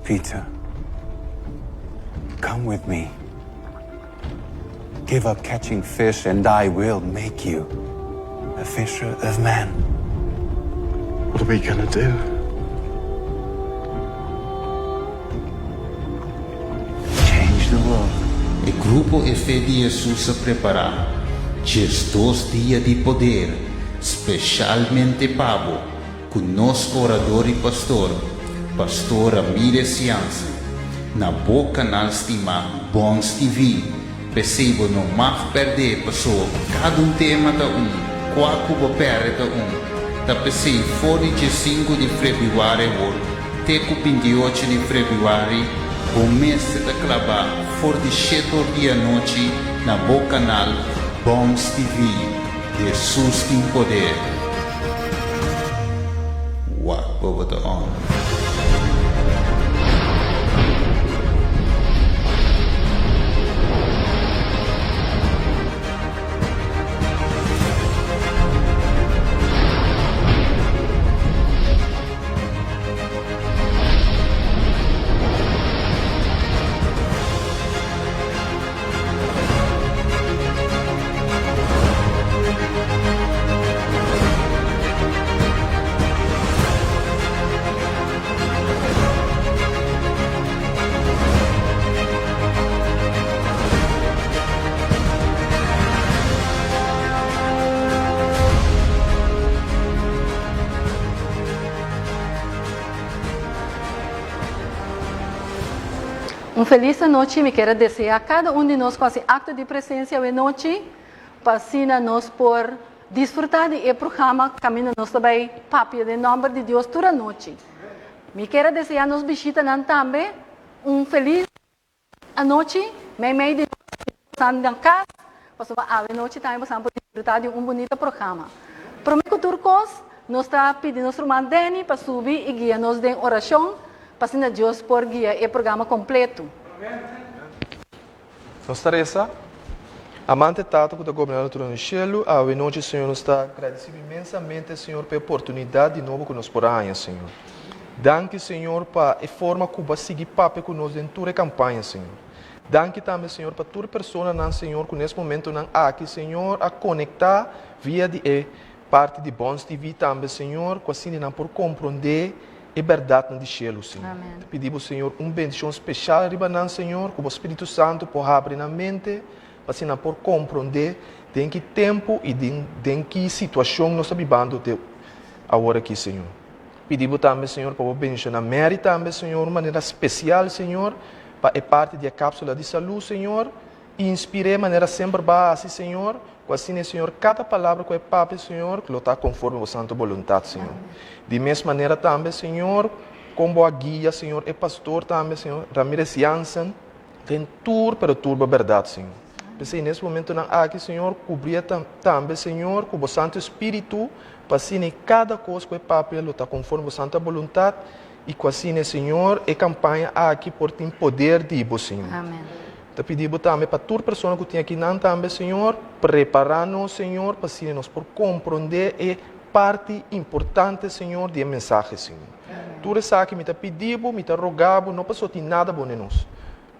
Peter, come with me. Give up catching fish, and I will make you a fisher of men. What are we gonna do? Change the world. E grupo E Fe di Hesus a prepará 12 dia di poder speshalmente pa bo ku nos orador i pastor, Pastor Ramirez Jansen, na bo kanal stimá Bons TV. P'esei bo no mag pèrdè paso kada un tema ta un, kua ku bo pèrdè ta un. Ta p'esei for di 15 di febrüari awor te ku 28 di febrüari bo mester ta klabá for di shete or di anochi na bo kanal Bons TV. Hesus tin poder. Wak bo bo ta on. Un felis anochi mi kier a desea kada un di nos ku hasi akto di presensia awe nochi pa asina nos por disfruta di e programa kaminda nos ta bai papia den nòmber di Dios tur anochi. Mi kier a desea nos bishitanan tambe un felis anochi meimei di nos bosan den kas pasobra awe nochi tambe bosan por disfruta di un bunita programa. Prome ku tur kos nos ta pidi nos ruman Danny pa subi i guia nos den orashon Pa asina Dios por guia e programa kompletu. Nos ta resa, Amante Tata ku ta goberná na trono di shelu, awe nochi, Señor, nos ta gradisibo inmensamente, Señor, pa e oportunidat di nobo ku nos por a haña, Señor. Danki, Señor, pa e forma ku bo a sigui papia ku nos den tur e kampaña, Señor. Danki tambe, Señor, pa tur e personanan, Señor, ku nes momentonan aki, Señor, a konektá via di e Parti di Bons TV tambe, Señor, ku asina nan por komprondé e bèrdatnan di shelu, Señor. Ta pidi Bo, Señor, un bendishon speshal riba nan, Señor, ku Bo Spiritu Santu por habri nan mente, pa asina nan por komprondé den ki tempu i den den ki situashon nos ta bibando te awor aki, Señor. Pidi Bo tambe, Señor, pa Bo bendishoná Mary tambe, Señor, un manera spesial, Señor, pa e parti di e kápsula di salú, Señor. Inspir'é manera semper bo a hasi, Señor, ku asina e Señor kada palabra ku e papia, Señor, lo ta konforme bo santu boluntat, Señor. Di mes manera tambe, Señor, kon bo a guia, Señor, e pastor tambe, Señor, Ramirez Jansen, den tur, pero tur bo bèrdat, Señor. P'esei nes momentunan aki, Señor, kubrié tambe, Señor, ku bo Santu Spiritu, pa asina e kada kos ku e papia lo ta konforme bo santa boluntat, i ku asina e Señor, e kampaña aki por tin poder di bo, Señor. Ta pidi Bo tambe pa tur persona ku tin akinan tambe, Señor, prepará nos, Señor, pa asina nos por komprondé e parti importante, Señor, di e mensahe, Señor. Tur esaki mi ta pidi Bo, mi ta roga Bo, no pasobra tin nada bon den nos,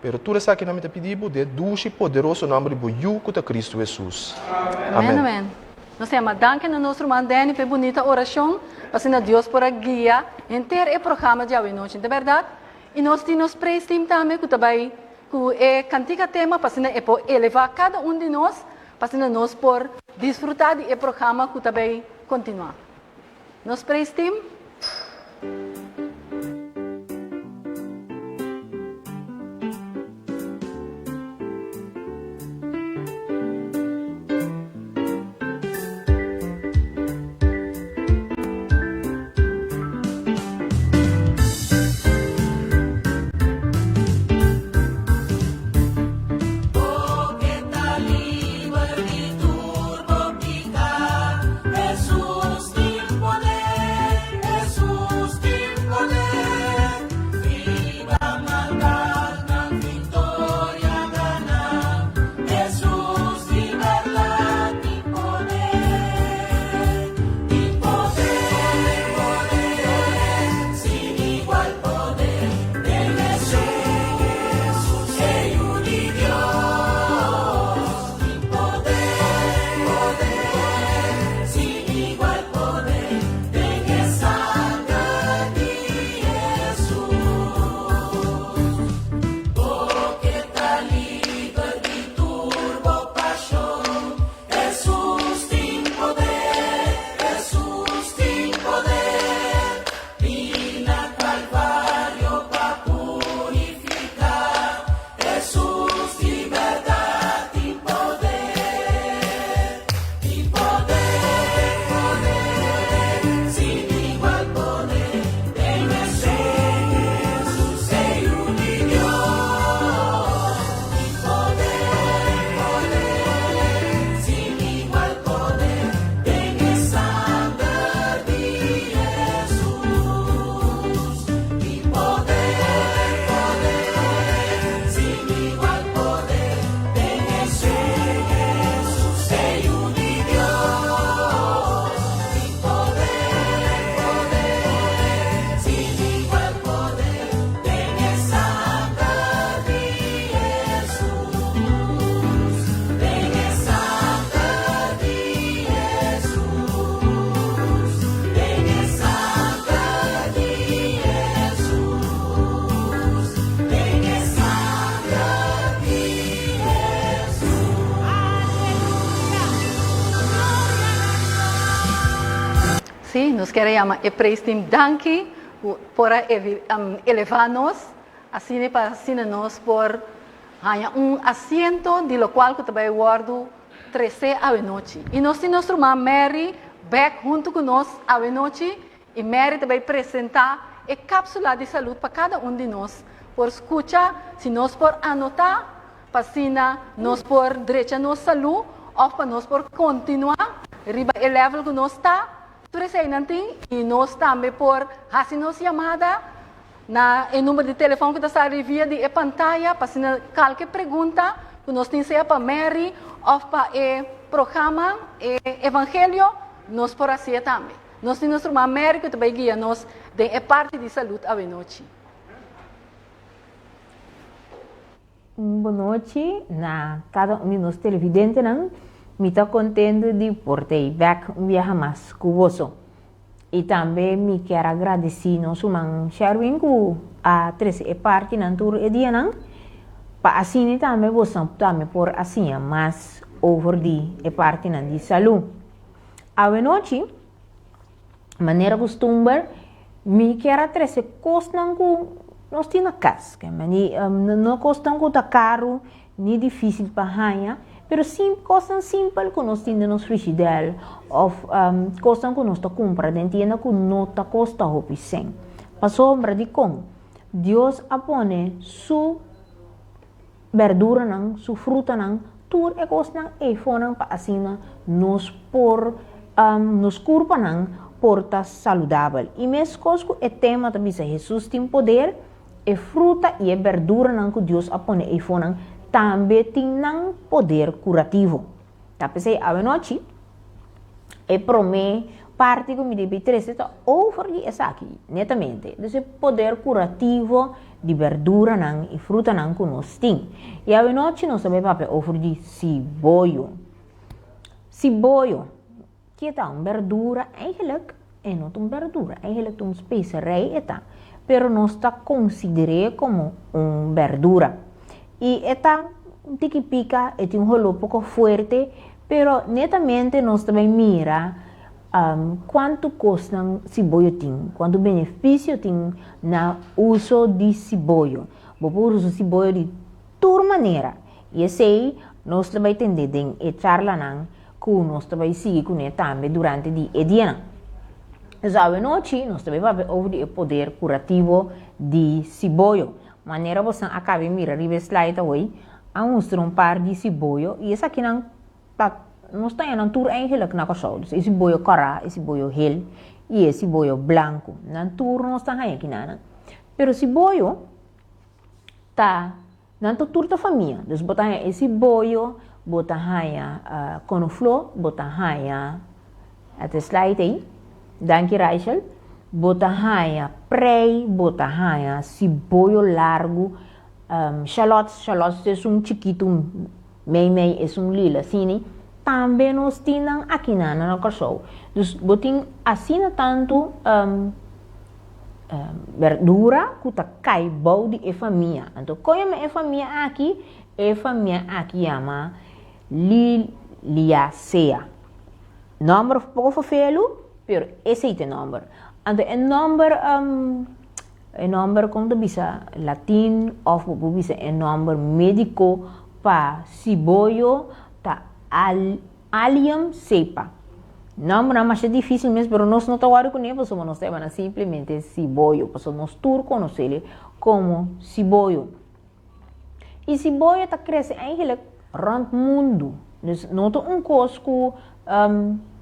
pero tur esakinan mi ta pidi Bo den e dushi i poderoso nòmber di Bo Yu, ku ta Kristu Hesus. Amen. Amen. Nos ta yama danki na nos ruman Danny pa e bunita orashon, pa asina Dios por a guia henter e programa djawe nochi. Ta bèrdat? I nos tin nos praise team tambe ku ta bai Ku e kantika tema pa asina e por elevá kada un di nos, pa asina nos por disfrutá di e programa ku ta bay kontinuá. Nos praise team. Nos kier a yama e praise team danki ku por a eleva nos asina pa asina nos por haña un asiento di lokual ku ta bai wòrdu trese awenochi. I nos tin nos ruman Mary bèk huntu ku nos awenochi i Mary ta bai presentá e kápsula di salud pa kada un di nos por skucha si nos por anotá pa asina nos por drecha nos salú òf pa nos por kontinuá riba e lèvel ku nos ta. Tur eseinan tin i nos tambe por hasi nos yamada na e number di telefòn ku ta sali via di e pantaya pa asina kalke pregunta ku nos tin sea pa Mary òf pa e programa e evangelio nos por hasié tambe. Nos tin nos ruman Mary ku ta bai guia nos den e parti di salud awenochi. Un bonochi na kada un di nos televidentenan. Mi ta kontentu di por ta ei bèk un biaha mas ku boso. I tambe mi kier a gradisí nos ruman Sherwin ku a trese e partinan tur e dianan pa asina tambe boso tambe por a siña mas over di e partinan di salú. Awenochi. Manera kustumber, mi kier a trese kosnan ku nos tin na kas. No kosnan ku ta karu ni difísil pa haña, pero kosnan simpel ku nos tin den nos frishidèr òf kosnan ku nos ta kumpra den tienda ku no ta kosta hopi sèn. Pasobra dikon? Dios a pone su berduranan, su frutanan, tur e kosnan ei fonan pa asina nos por nos kurpanan por ta saludabel. I meskos ku e tema ta bisa Hesus tin poder, e fruta i e berduranan ku Dios a pone ei fonan tambe tin nan poder kurativo. Ta p'esei awenochi e promé parti ku mi debe trese ta over di esaki, netamente. Dus e poder kurativo di berduranan i frutanan ku nos tin. I awenochi nos ta bai papia over di siboyo. Siboyo, ke ta un berdura? Eigenlijk e no ta un berdura, eigenlijk ta un speserij e ta. Pero nos ta konsider'é komo un berdura. I e ta un tiki pika, e tin un holó poko fuerte, pero netamente nos ta bai mira kuantu kosnan siboyo tin, kuantu benefisio tin na uso di siboyo. Bo por usa siboyo di tur manera i esei nos ta bai tende den e charlanan ku nos ta bai sigui kuné tambe durante di e dianan. Dus awenochi nos ta bai papia over di e poder kurativo di siboyo. Manera bosan a kabe mira riba e slide awey, a mustra un par di siboyo i esakinan ta nos ta haña nan tur eigenlijk na Kòrsou. Dus e siboyo kòrá, e siboyo hel i e siboyo blanku. Nan tur nos ta haña kinanan. Pero siboyo ta nan ta tur ta famia. Dus bo ta haña e siboyo, bo ta haña konofló, bo ta haña E slide ei. Danki Rachel. Bo ta haña prei, bo ta haña siboyo largu, shallots, shallots ta esun chikitu mei mei, esun lila asina. Tambe nos tin nan akinan na Kòrsou. Dus bo tin asina tantu berdura ku ta kai bou di e famia. Anto kon yama e famia aki? E famia aki yama Liliacea. Nòmber poko fofelu, pero esei ta e nòmber. Anto e nòmber, e nòmber kon ta bisa latin òf bo por bisa e nòmber médiko pa siboyo ta Allium cepa. Nòmbernan masha difísil mes, pero nos no ta wòri kuné pasobra nos ta yama nan simplemente siboyo, pasobra nos tur konos'é komo siboyo. I siboyo ta krese eigenlijk rònt mundu. Dus no ta un kos ku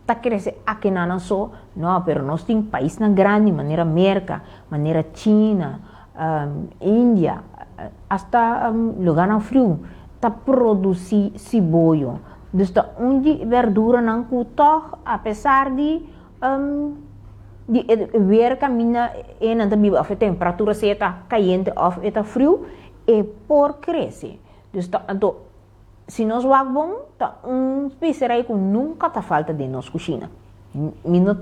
ta krese akinan so, no, pero nos tin paisnan grandi manera Merka, manera China, India, asta lugarnan friu ta produsí siboyo. Dus ta un di e berduranan ku tòg apesar di di e weer kaminda e nan ta biba òf e temperatura sea ta kayente òf e ta friu e por krese. Dus ta anto si nos wak bon ta un speserei ku nunka ta falta den nos kushina. Mi no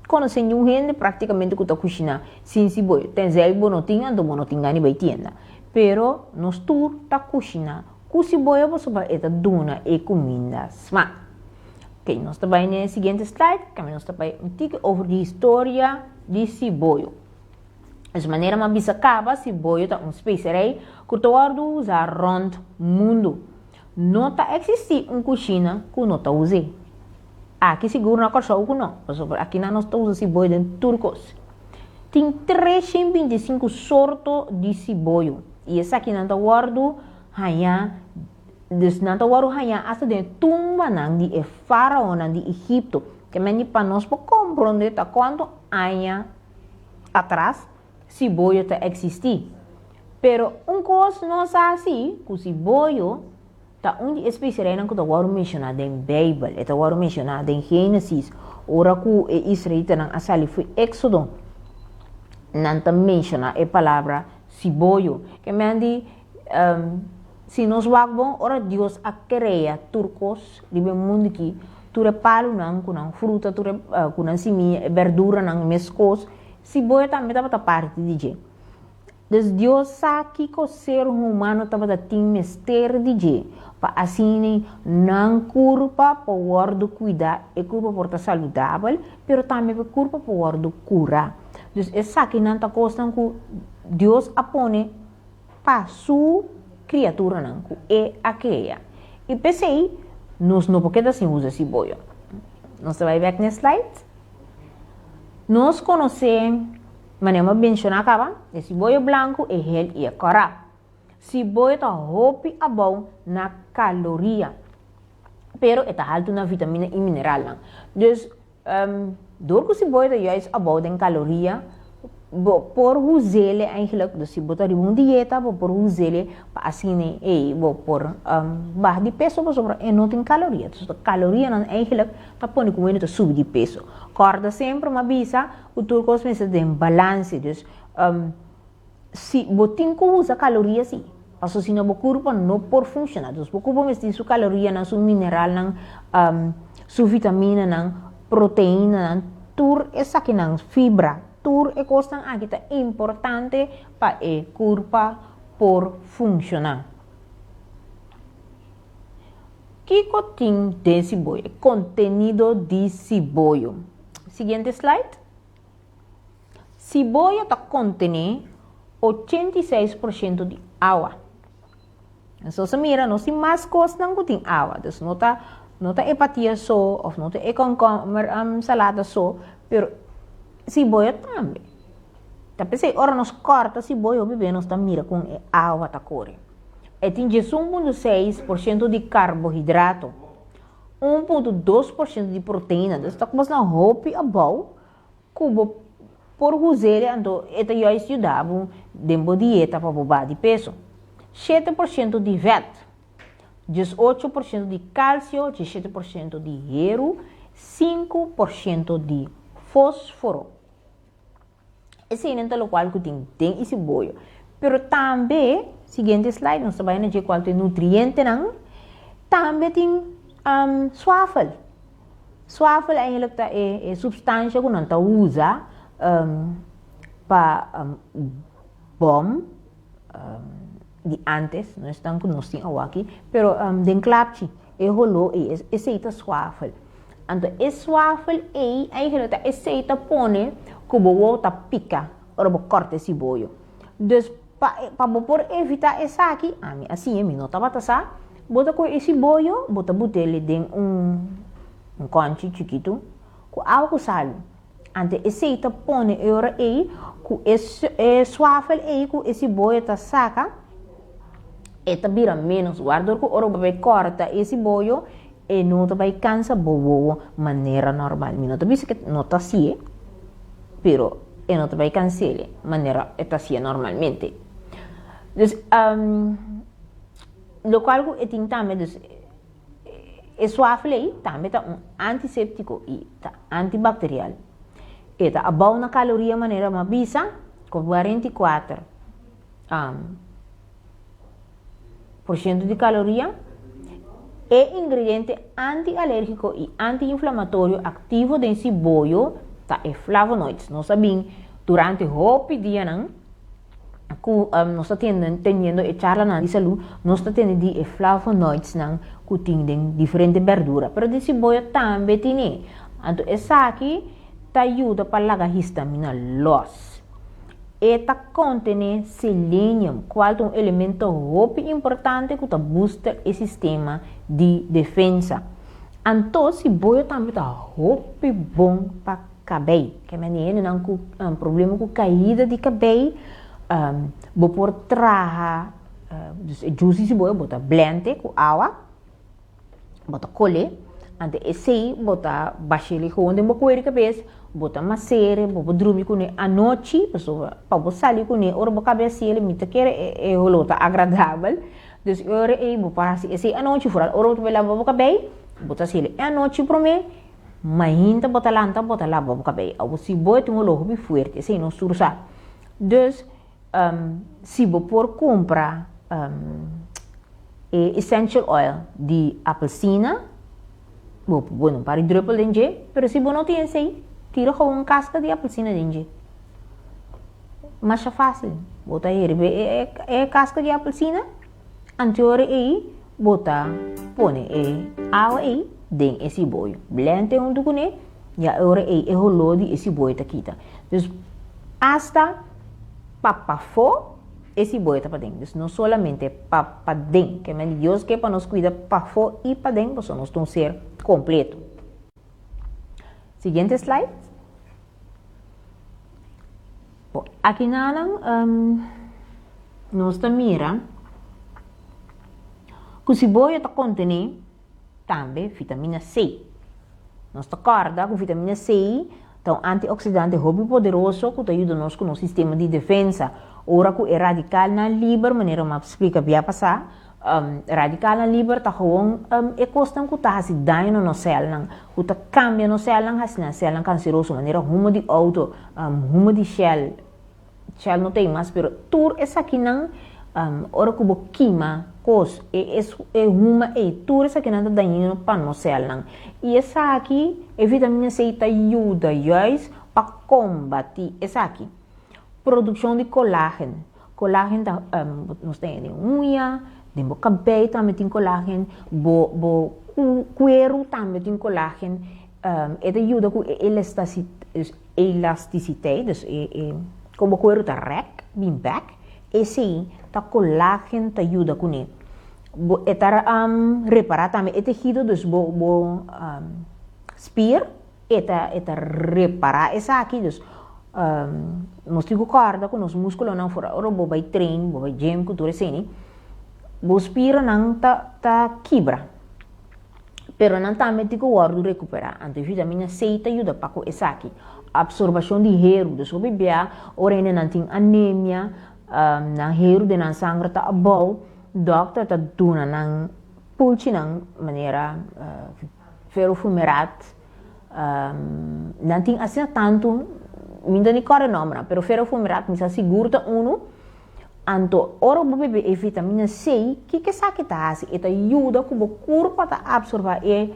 konosé niun hende praktikamente ku ta kushina sin siboyo. Tenzij bo no tin anto bo no tin gana di bai tienda. Pero nos tur ta kushina ku siboyo pasobra e ta duna e kuminda smak. Ok, nos ta bai na e siguiente slide, kami nos ta bai un tiki over di historia di siboyo. Dus manera mi a bisa kaba, siboyo ta un speserij ku ta wòrdu usá rònt mundu. No ta eksistí un kushina ku no ta us'é. Aki sigur na Kòrsou ku no, pasobra akinan nos ta usa siboyo den tur kos. Tin 325 sorto di siboyo i esakinan ta wòrdu hañá Dus nan ta wòrdu hañá asta den e tumbanan di e fáraonan di Egipto. Ke men di pa nos por komprondé ta kuantu aña atras siboyo ta eksistí. Pero un kos nos sa sí, ku siboyo ta un di e spesereinan ku ta wòrdu menshoná den Beibel. E ta wòrdu menshoná den Génesis, ora ku e israelitanan a sali fo'i Éksodo, nan ta menshoná e palabra siboyo. Ke men di Si nos wak bon, ora Dios a krea tur kos riba e mundu aki, tur e palunan ku nan fruta, tur e ku nan simia, e berduranan meskos, siboyo tambe tabata parti di dje. Dus Dios sa kiko ser humano tabata tin mester di dje pa asina nan kurpa por wòrdu kuidá, e kurpa por ta saludabel, pero tambe pa e kurpa por wòrdu kurá. Dus esakinan ta kosnan ku Dios a pone pa su kriaturanan ku e a krea. I p'esei nos no por keda sin usa siboyo. Nos ta bai bèk na e slide. Nos konosé, manera mi a menshoná kaba, e siboyo blanku, e hel i e kòrá. Siboyo ta hopi abou na kaloria, pero e ta haltu na vitamina i mineralnan. Dus, Dor ku siboyo ta juist abou den kaloria, bo por huzele eigenlijk, dus si bo ta riba un dieta, bo por huzele pa asina ei bo por baha di peso pasobra e no tin kaloria. Dus kalorianan eigenlijk ta pone ku wende ta subi di peso. Kòrda semper mi a bisa ku tur kos mester den balanse, dus Si bo tin ku usa kaloria si, paso si no bo kurpa no por funshoná. Dus bo kurpa mester tin su kalorianan, su mineralnan, su vitaminanan, proteinanan, tur esakinan, fibra, tur e kosnan aki ta importante pa e kurpa por funshoná. Kiko tin den siboyo? E kontenido di siboyo. Siguiente slide. Siboyo ta kontené 86% di awa. Entonces nos mira nos tin mas kosnan ku tin awa. Dus no ta no ta e patia so òf no ta e kònkòmer salada so, pero siboyo tambe. Ta p'esei ora nos kòrta siboyo hopi bes nos ta mira kon e awa ta kore. E tin 11.6% di karbohidrato, 1.2% di proteina. Dus ta kosnan hopi abou Ku bo por huz'e anto e ta juist yuda bo den bo dieta pa bo baha di peso. 7% di vèt, 18% di kalsio, 17% di heru, 5% di fosforo. Eseinan ta lokual ku tin den e siboyo. Pero tambe, siguiente slide, nos ta bai na dje kual ta e nutrientenan, tambe tin swafel. Swafel eigenlijk ta e e substansha ku nan ta usa pa bòm di ántes, no esnan ku nos tin awaki, pero den klapchi e holó ei, esei ta swafel. Anto e swafel ei eigenlijk ta esei ta pone ku bo wou ta pika ora bo kòrta e siboyo. Dus pa pa bo por evitá esaki, ami a siña, mi no tabata sa, bo ta kohe e siboyo, bo ta but'el den un un kònchi chikitu ku awa ku salu. Anto esei ta pone e ora ei ku e e swafel ei ku e siboyo ta saka, e ta bira ménos. Wardor ku ora bo bai kòrta e siboyo, e no ta bai kansa bo wowo manera normal. Mi no ta bisa ku no ta hasié, pero e no ta bai kans'é manera e ta hasié normalmente. Dus, lokual ku e tin tambe, dus e swafel ei tambe ta un antiséptiko i ta antibakterial. E ta abou na kaloria manera mi a bisa, 44. Por ciento di caloria. E ingrediente anti-alergico y anti-inflamatorio activo den siboyo ta e flavonoids. Nos a bin durante hopi dianan. Ku nos ta teniendo e charlanan di salú, nos ta tende di e flavonoidsnan ku tin den diferente bèrdura. Pero di siboyo tambe tine. Anto esaki ta yuda pa laga histamina lòs. E ta kontené selenium, kual ta un elemento hopi importante ku ta booster e sistema di defensa. Anto siboyo tambe ta hopi bon pa Kabei. Ke mende hendenan ku problema ku kaida di kabei, bo por traha, dus e juice di siboyo bo ta blend e ku awa, bo ta kole, anto esei bo ta bash'e gewoon den bo kuer di kabes, bo ta mas'e, bo por drumi kuné anochi, pasobra pa bo sali kuné ora bo kabes hasiel mi ta kere e holó ta agradabel, dus e ora ei bo por hasi esei anochi, foral ora bo ta bai laba bo kabei, bo ta hasiel e anochi promé. Mainta bo ta lanta bo ta laba bo kabei. Awor si bo e tin olor hopi fuerte esei no sur sa. Dus si bo por kumpra e essential oil di apelsina bo por pone un par di druppel den dje pero si bo no tin esei tira gewoon un kaska di apelsina den dje. Masha fasil. Bo ta herbe e kaska di apelsina. Anteora ei bo ta pone e awa ei den e siboyo. Blend e huntu kuné, ya e ora ei e holó di e siboyo ta kita. Dus asta pa pafó e siboyo ta paden. Dus no solamente pa paden. Ke men Dios ke pa nos kuida pafó i paden pasobra nos ta un ser kompleto. Siguiente slide. Bo, akinanan nos ta mira ku siboyo ta kontené tambe vitamina C. Nos ta kòrda ku vitamina C ta un antioksidante hopi poderoso ku ta yuda nos ku nos sistema di defensa. Ora ku e radikalnan liber, manera mi a splika bia pasá, Radikalnan liber ta gewoon e kosnan ku ta hasi daño na nos sèlnan, ku ta kambia nos sèlnan hasi nan sèlnan kanseroso, manera humo di outo, humo di shell, shell no ta ei mas, pero tur esakinan ora ku bo kima kos e e huma ei tur esakinan ta dañino pa nos sèlnan. I esaki e vitamina C ta yuda juis pa kombatí esaki. Produkshon di kolagen. Kolagen ta nos ta den uña, den bo kabei tambe tin kolagen, bo bo kueru tambe tin kolagen. E ta yuda ku e elastisiteit, dus e e kon bo kueru ta rèk bin bèk, esei ta kolagen ta yuda kuné. Bo e ta repará tambe e tehido, dus bo bo spier. E ta e ta repará esaki, dus nos tin ku kòrda ku nos múskulonan for ora bo bai train, bo bai gym ku tur esei, bo spiranan ta ta kibra, pero nan tambe tin ku wòrdu rekuperá. Anto e vitamina C ta yuda pa ku esaki. Apsorbashon di heru, dus hopi bia ora hendenan tin anemia, nan heru den nan sanger ta abou, dòkter ta duna nan pulchinan manera Ferrofumerat, nan tin asina tantu, mi no ta ni kòrda e nòmbernan, pero ferrofumerat mi sa sigur ta unu. Anto ora bo bebe e vitamina C, kiko esaki ta hasi? E ta yuda ku bo kurpa ta apsorbá e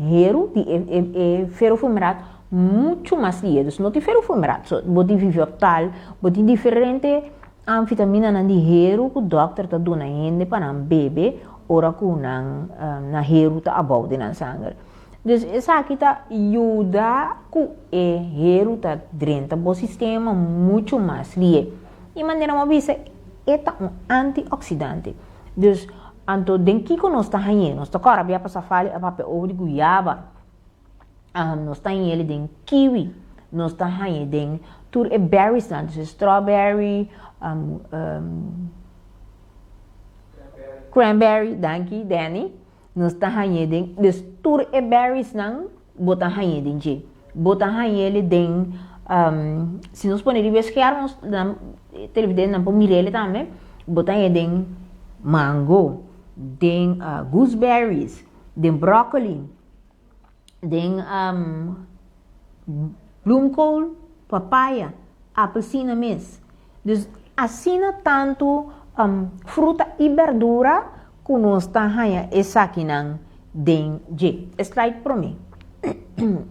heru di e ferrofumerat muchu mas lihe. Dus no tin ferrofumerat so, bo tin vivioptal, bo tin diferente Vitamina-nan di heru ku dòkter ta duna hende pa nan bebe ora ku nan nan heru ta abou den nan sanger. Dus esaki ta yuda ku e heru ta drenta bo sistema muchu mas lie. I manera mi a bisa e ta un antioksidante. Dus anto den kiko nos ta hañ'é? Nos ta kòrda bia pasa fali a papia over di guyaba. Nos ta hañ'é den kiwi, nos ta hañ'é den tur e berriesnan, dus e strawberry, cranberry, danki Danny, nos ta hañ'é den, dus tur e berriesnan bo ta hañ'é den dje. Bo ta hañ'é den, si nos pone riba e scherm nos nan televidentenan por mir'é tambe, bo ta hañ'é den mango, den gooseberries, den broccoli. Den bloemkool, papaya, apelsina mes. Dus asina tantu fruta i berdura ku nos ta haña esakinan den dje. E slide promé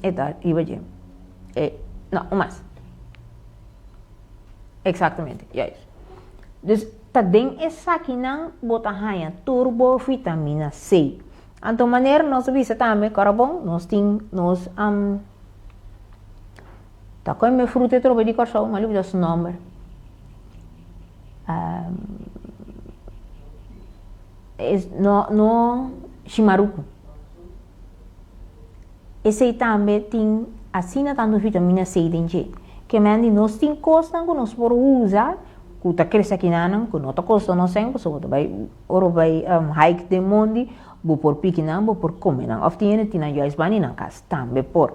e ta riba dje. E, no, un mas. Eksaktamente, juist. Dus ta den esakinan bo ta haña tur bo vitamina C. Anto manera nos a bisa tambe kòrda bon nos tin nos ta kome fruta e trobe di Kòrsou mi a lubida su nòmber no no shimaruku esei tambe tin asina tantu vitamina C den dje ke men di nos tin kosnan ku nos por usa ku ta krese akinanan ku no ta kosta nos sèn pasobra bo ta bai Ora bo bai hike den mondi, bo por piki nan, bo por come nan. Of tin hende tin nan juist bani nan cas, tambe por.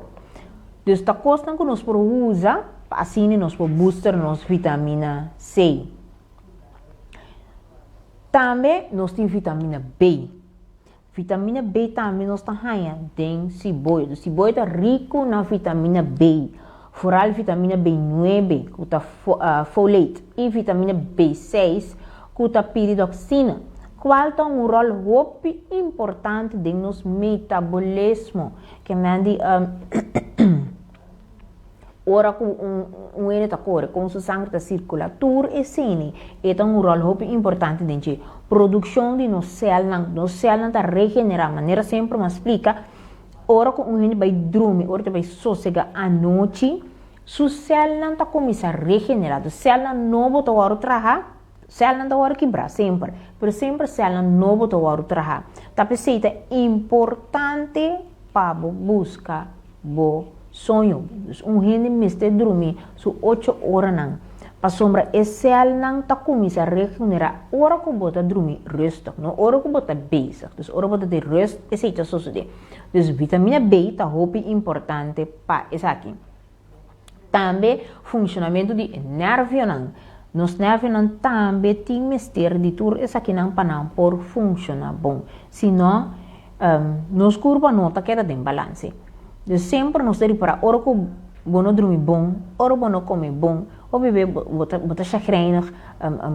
Dus ta cosnan cu nos por usa pa asina nos por booster nos vitamina C. Tambe nos tin vitamina B. Vitamina B tambe nos ta haña den siboyo. Dus siboyo ta rico na vitamina B, vooral vitamina B9 cu ta folate y vitamina B6 cu ta pyridoxina, cual ta un rol hopi importante den nos metabolismo. Ke men di Ora ku un hende ta kore, kon su sangre ta sirkulá, tur esei e ta un ròl hopi importante den dje. Produkshon di nos sèlnan, nos sèlnan ta regenerá, manera semper mi a splika, ora ku un hende bai drumi, ora ta bai sosegá anochi, su sèlnan ta kuminsá regenerá. Dus sèlnan nobo ta wòrdu traha, sèlnan ta wòrdu kibrá semper, pero semper sèlnan nobo ta wòrdu traha. Ta p'esei ta importante pa bo buska bo soño. Dus un hende mester drumi su ocho oranan, pasobra e sèlnan ta kuminsá regenerá ora ku bo ta drumi rustig, no ora ku bo ta bezig. Dus ora bo ta den rust esei ta sosodé. Dus vitamina B ta hopi importante pa esaki. Tambe funshonamentu di e nèrvionan. Nos nèrvionan tambe tin mester di tur esakinan pa nan por funshoná bon. Si no, nos kurpa no ta keda den balanse. Dus semper nos ta ripará ora ku bo no drumi bon, ora bo no kome bon, hopi be bo ta bo ta shagrijnig,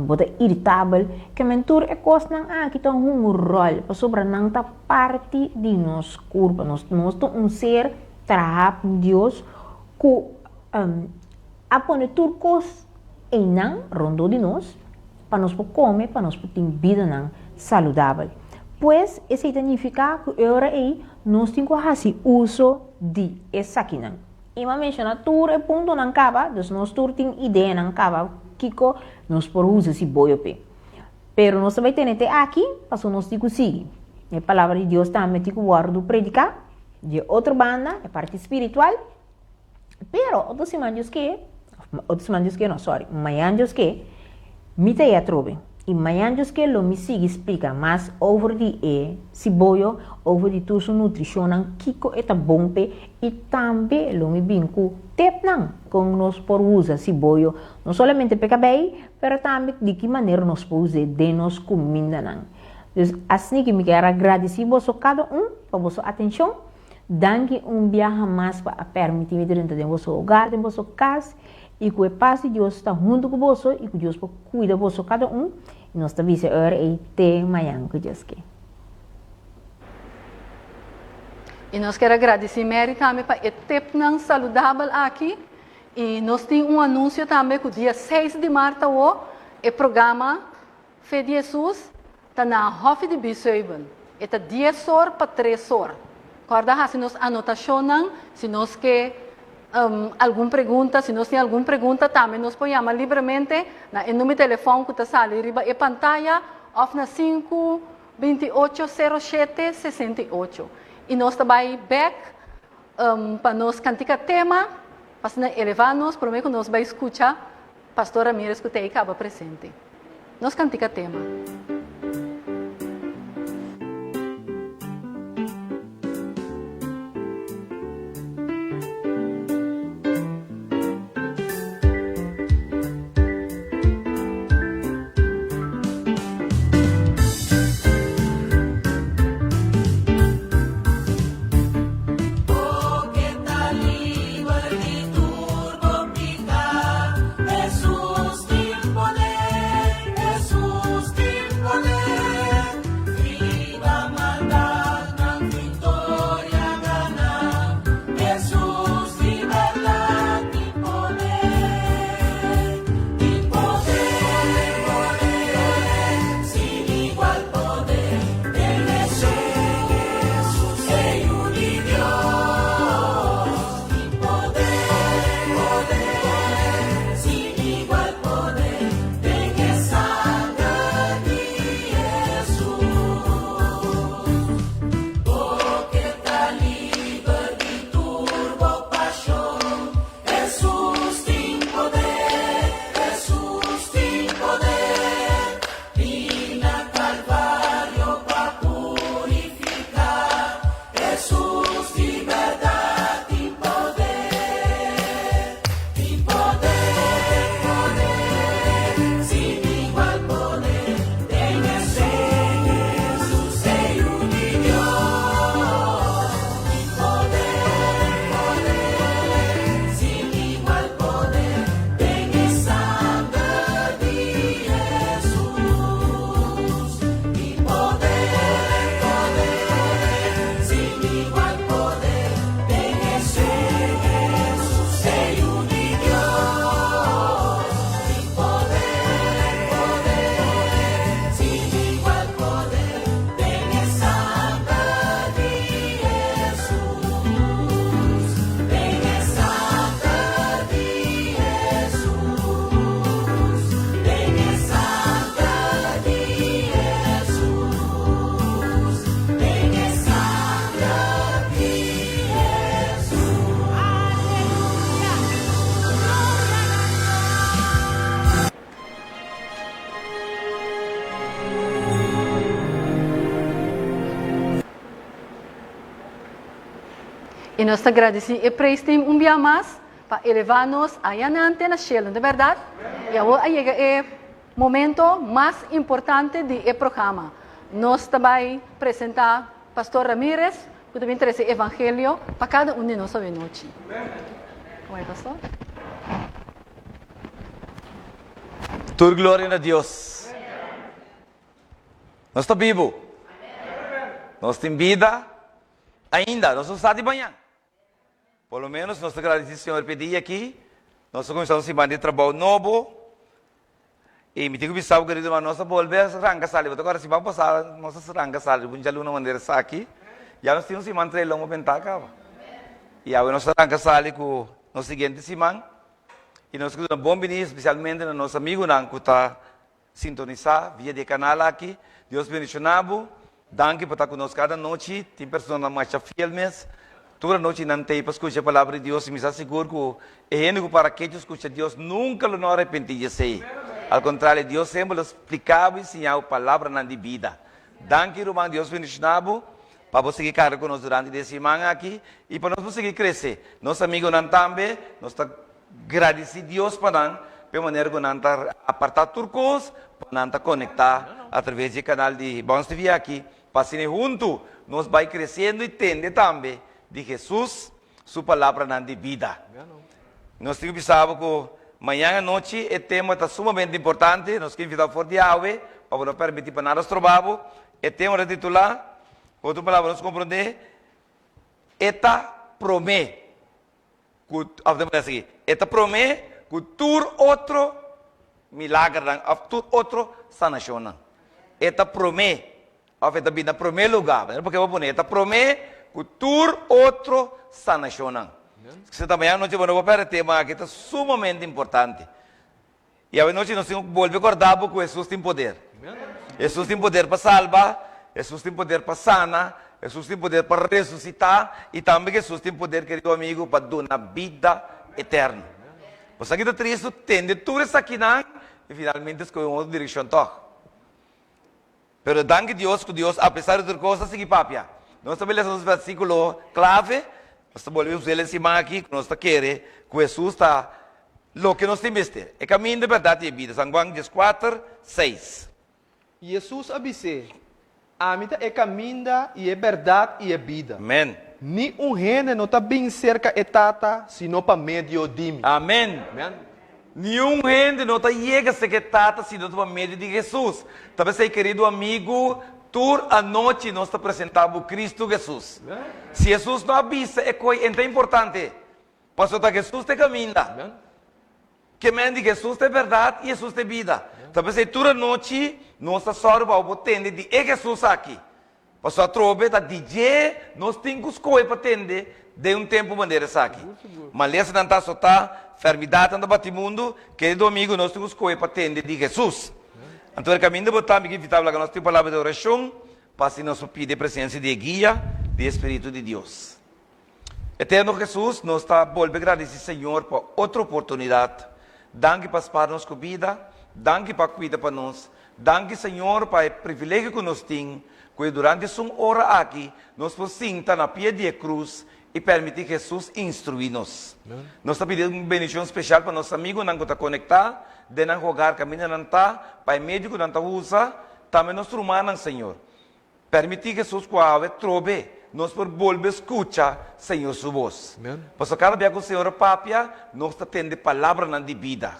bo ta iritabel. Kemen tur e kosnan aki ta hunga un ròl pasobra nan ta parti di nos kurpa. Nos nos ta un ser traha pa Dios ku a pone tur kos einan rondó di nos pa nos por kome, pa nos por tin bidanan saludabel. Pues, esei ta nifiká ku e ora ei nos tin ku hasi uso di esakinan. I mi a menshoná tur e puntonan kaba, dus nos tur tin ideanan kaba kiko nos por usa si boyo p'e. Pero nos ta bai tene te aki, pasobra nos tin ku sigui. E palabra di Dios tambe tin ku wòrdu prediká. Di e otro banda, e parti spiritual. Pero otro siman Dios ke, otro siman Dios ke no, sorry, mañan Dios ke, mi ta e atrobe. I mañan Dios ke lo mi sigui splika mas over di e siboyo, over di tur su nutrishonnan, kiko e ta bon p'e, i tambe lo mi bin ku tepnan kon nos por usa siboyo, no solamente p'e kabei, pero tambe di ki manera nos por us'é den nos kumindanan. Dus asina ki mi kier a gradisí boso kada un pa boso atenshon. Danki un biaha mas pa a permití mi drenta den boso hogar, den boso kas, i ku e pas di Dios ta huntu ku boso i ku Dios por kuida boso kada un. I nos ta bisa e ora ei te mañan ku Dios ke. I nos kier a gradisí Mary tambe pa e tipnan saludabel aki. I nos tin un anunsio tambe ku dia seis di mart awo e programa Fe di Hesus ta na Hòfi di Biesheuvel. E ta dies or pa tres or. Kòrda hasi nos anotashonnan si nos ke algun pregunta. Si nos tin algun pregunta tambe nos por yama libremente na e number di telefòn ku ta sali riba e pantaya òf na sinku 28 07 68. I nos ta bai bèk pa nos kantika tema pa asina elevá nos promé ku nos bai skucha Pastor Ramirez ku t'ei kaba presente. Nos kantika tema. I nos ta gradisí e praise team un bia mas pa elevá nos ayanan te na shelu, no ta bèrdat? I awor a yega e momento mas importante di e programa. Nos ta bai presentá Pastor Ramirez ku ta bin trese evangelio pa kada un di nos awenochi. Komo e pastor? Tur gloria na Dios. Nos ta bibu. Nos tin bida ainda. Nos no sa di mañan. Por lo menos nos ta gradisí Señor p'e dia aki. Nos ta kuminsá un siman di trabou nobo. I mi tin ku bisa bo, kerido hermano, nos a bolbe a ranka sali. Bo ta kòrda siman pasá nos a ranka sali riba un djaluna manera esaki. Ya nos tin un siman trae longo bentá kaba. I awe nos a ranka sali ku nos siguiente siman. I nos ke duna bon biní spesialmente na nos amigunan ku ta Sintonisá via di e kanal aki. Dios bendishoná bo. Danki pa ta ku nos kada nochi. Tin personanan masha fiel mes. Tur anochi nan t'ei pa skucha e palabra di Dios i mi sa sigur ku e hende ku para kechu skucha Dios nunka lo no arepentí di esei. Al kontrario, Dios semper lo splika bo i siña bo palabranan di bida. Danki ruman, Dios bendishoná bo pa bo sigui karga ku nos durante di e siman aki i pa nos por sigui krese. Nos amigunan tambe, nos ta. Gradisí Dios pa nan p'e manera ku nan ta apartá tur kos pa nan ta konektá atraves di e kanal di Bons TV aki pa asina huntu nos bai kresiendo i tende tambe di Hesus su palabranan di bida. Nos tin ku bisa bo ku mañan anochi e tema ta sumamente importante, nos ke invitá bo for di awe pa bo no permití pa nada stroba bo. E tema ta titulá, ku otro palabra nos komprondé, E ta promé. Ku, òf den manera sigui, e ta promé ku tur otro milagernan òf tur otro sanashonnan. E ta promé, òf e ta bini na promé lugá. Manera por ke bo pone, e ta promé ku tur otro sanashonnan. Si ta mañana nochi bo no por pèrdè e tema aki, ta sumamente importante. I awenochi nos tin ku bolbe kòrda bo ku Hesus tin poder. Hesus tin poder pa salba, Hesus tin poder pa sana, Hesus tin poder pa resusitá i tambe Hesus tin poder, kerido amigu, pa duna bida eterno. Bo sa ki ta tristu tende tur esakinan i finalmente skohe un otro direkshon tòg. Pero danki Dios ku Dios apesar di tur kos ta sigui papia. Nos ta lesa nos versikulo klave, nos ta bolbe us'el e siman aki ku nos ta kere ku Hesus ta loke nos tin mester. E kaminda, e bèrdat i e bida. San Juan dieskuater, seis. Hesus a bis'é, Ami ta e kaminda i e bèrdat i e bida. Amen. Ni un hende no ta bin serka e Tata sino pa medio di mi. Amen. Niun hende no ta yega serka e Tata si no ta pa medio di Hesus. Ta p'esei, kerido amigu, tur anochi nos ta presentá bo Kristu Hesus. Si Hesus no a bisa e koi en ta importante, pasobra ta Hesus ta e kaminda. Ke men di Hesus ta e bèrdat i Hesus ta e bida. Ta p'esei tur anochi nos ta sòru pa bo por tende di e Hesus aki. Pasobra atrobe ta di dje nos tin ku skohe pa tende den un tempu manera esaki. Malesanan ta asotá, fèrmidatnan ta bati mundu, kerido amigu nos tin ku skohe pa tende di Hesus. Anto e kaminda bo ta, mi ke invitá bo laga nos tin palabra di orashon pa asina nos por pidi e presensia di e guia di e Spiritu di Dios. Eterno Hesus, nos ta bolbe gradisí Señor pa otro oportunidat. Danki pa spar nos ku bida, danki pa kuida pa nos, danki Señor pa e privilegio ku nos tin ku e durante esun ora aki nos por sinta na pie di e krus i permití Hesus instruí nos. Nos ta pidi un bendishon speshal pa nos amigunan ku ta konektá den nan hogar kaminda nan ta, pa e medio ku nan ta usa, tambe nos rumannan Señor. Permití Hesus ku awe trobe nos por bolbe skucha Señor su bos. Pasobra kada bia ku Señor a papia, nos ta tende palabranan di bida.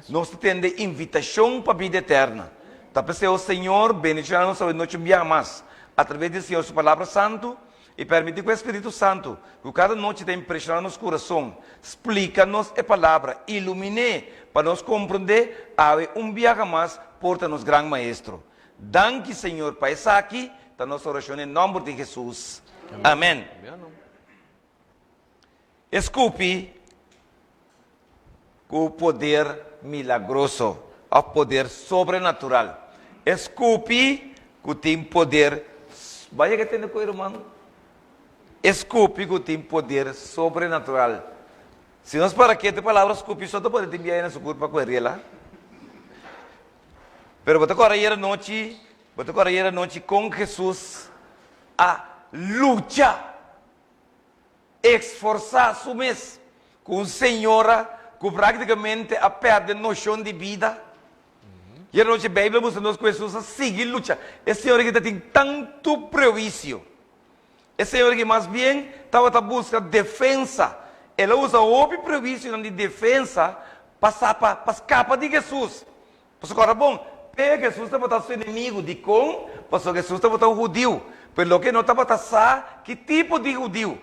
Nos ta tende invitashon pa bida eterna. Ta p'esei, o Señor, bendishoná nos awe nochi un biaha mas atraves di Señor su Palabra Santu, i permití ku e Spiritu Santu, ku kada nochi ta impreshoná nos kurason, splika nos e Palabra, ilumin'é pa nos komprondé awe un biaha mas por ta nos Gran Maestro. Danki Señor pa esaki, ta nos oracion den nomber di Jesus. Amen. E scupi cu poder milagroso of poder sobrenatural. E scupi cu tin poder, Ba yega tende cu e ruman? E scupi cu tin poder sobrenatural. Si nos para kete e palabra scupi so ta pone tin biahe na su curpa cu e riela. Pero bo ta kòrda ayer anochi, bo ta kòrda ayer anochi kon Hesus a lucha. Esforsá su mes ku un señora ku práktikamente a pèrdè noshon di bida. I anochi Beibel a mustra nos ku Hesus a sigui lucha. E señora aki ta tin tantu prehuisio. E señora aki mas bien tabata buska defensa. El a usa hopi prehuisionan di defensa pa sa pa pa skapa di Hesus. Pasobra kòrda bon, p'e Hesus tabata su enemigu. Dikon? Pasobra Hesus tabata un hudiu. Pero loke e no tabata sa ki tipo di hudiu.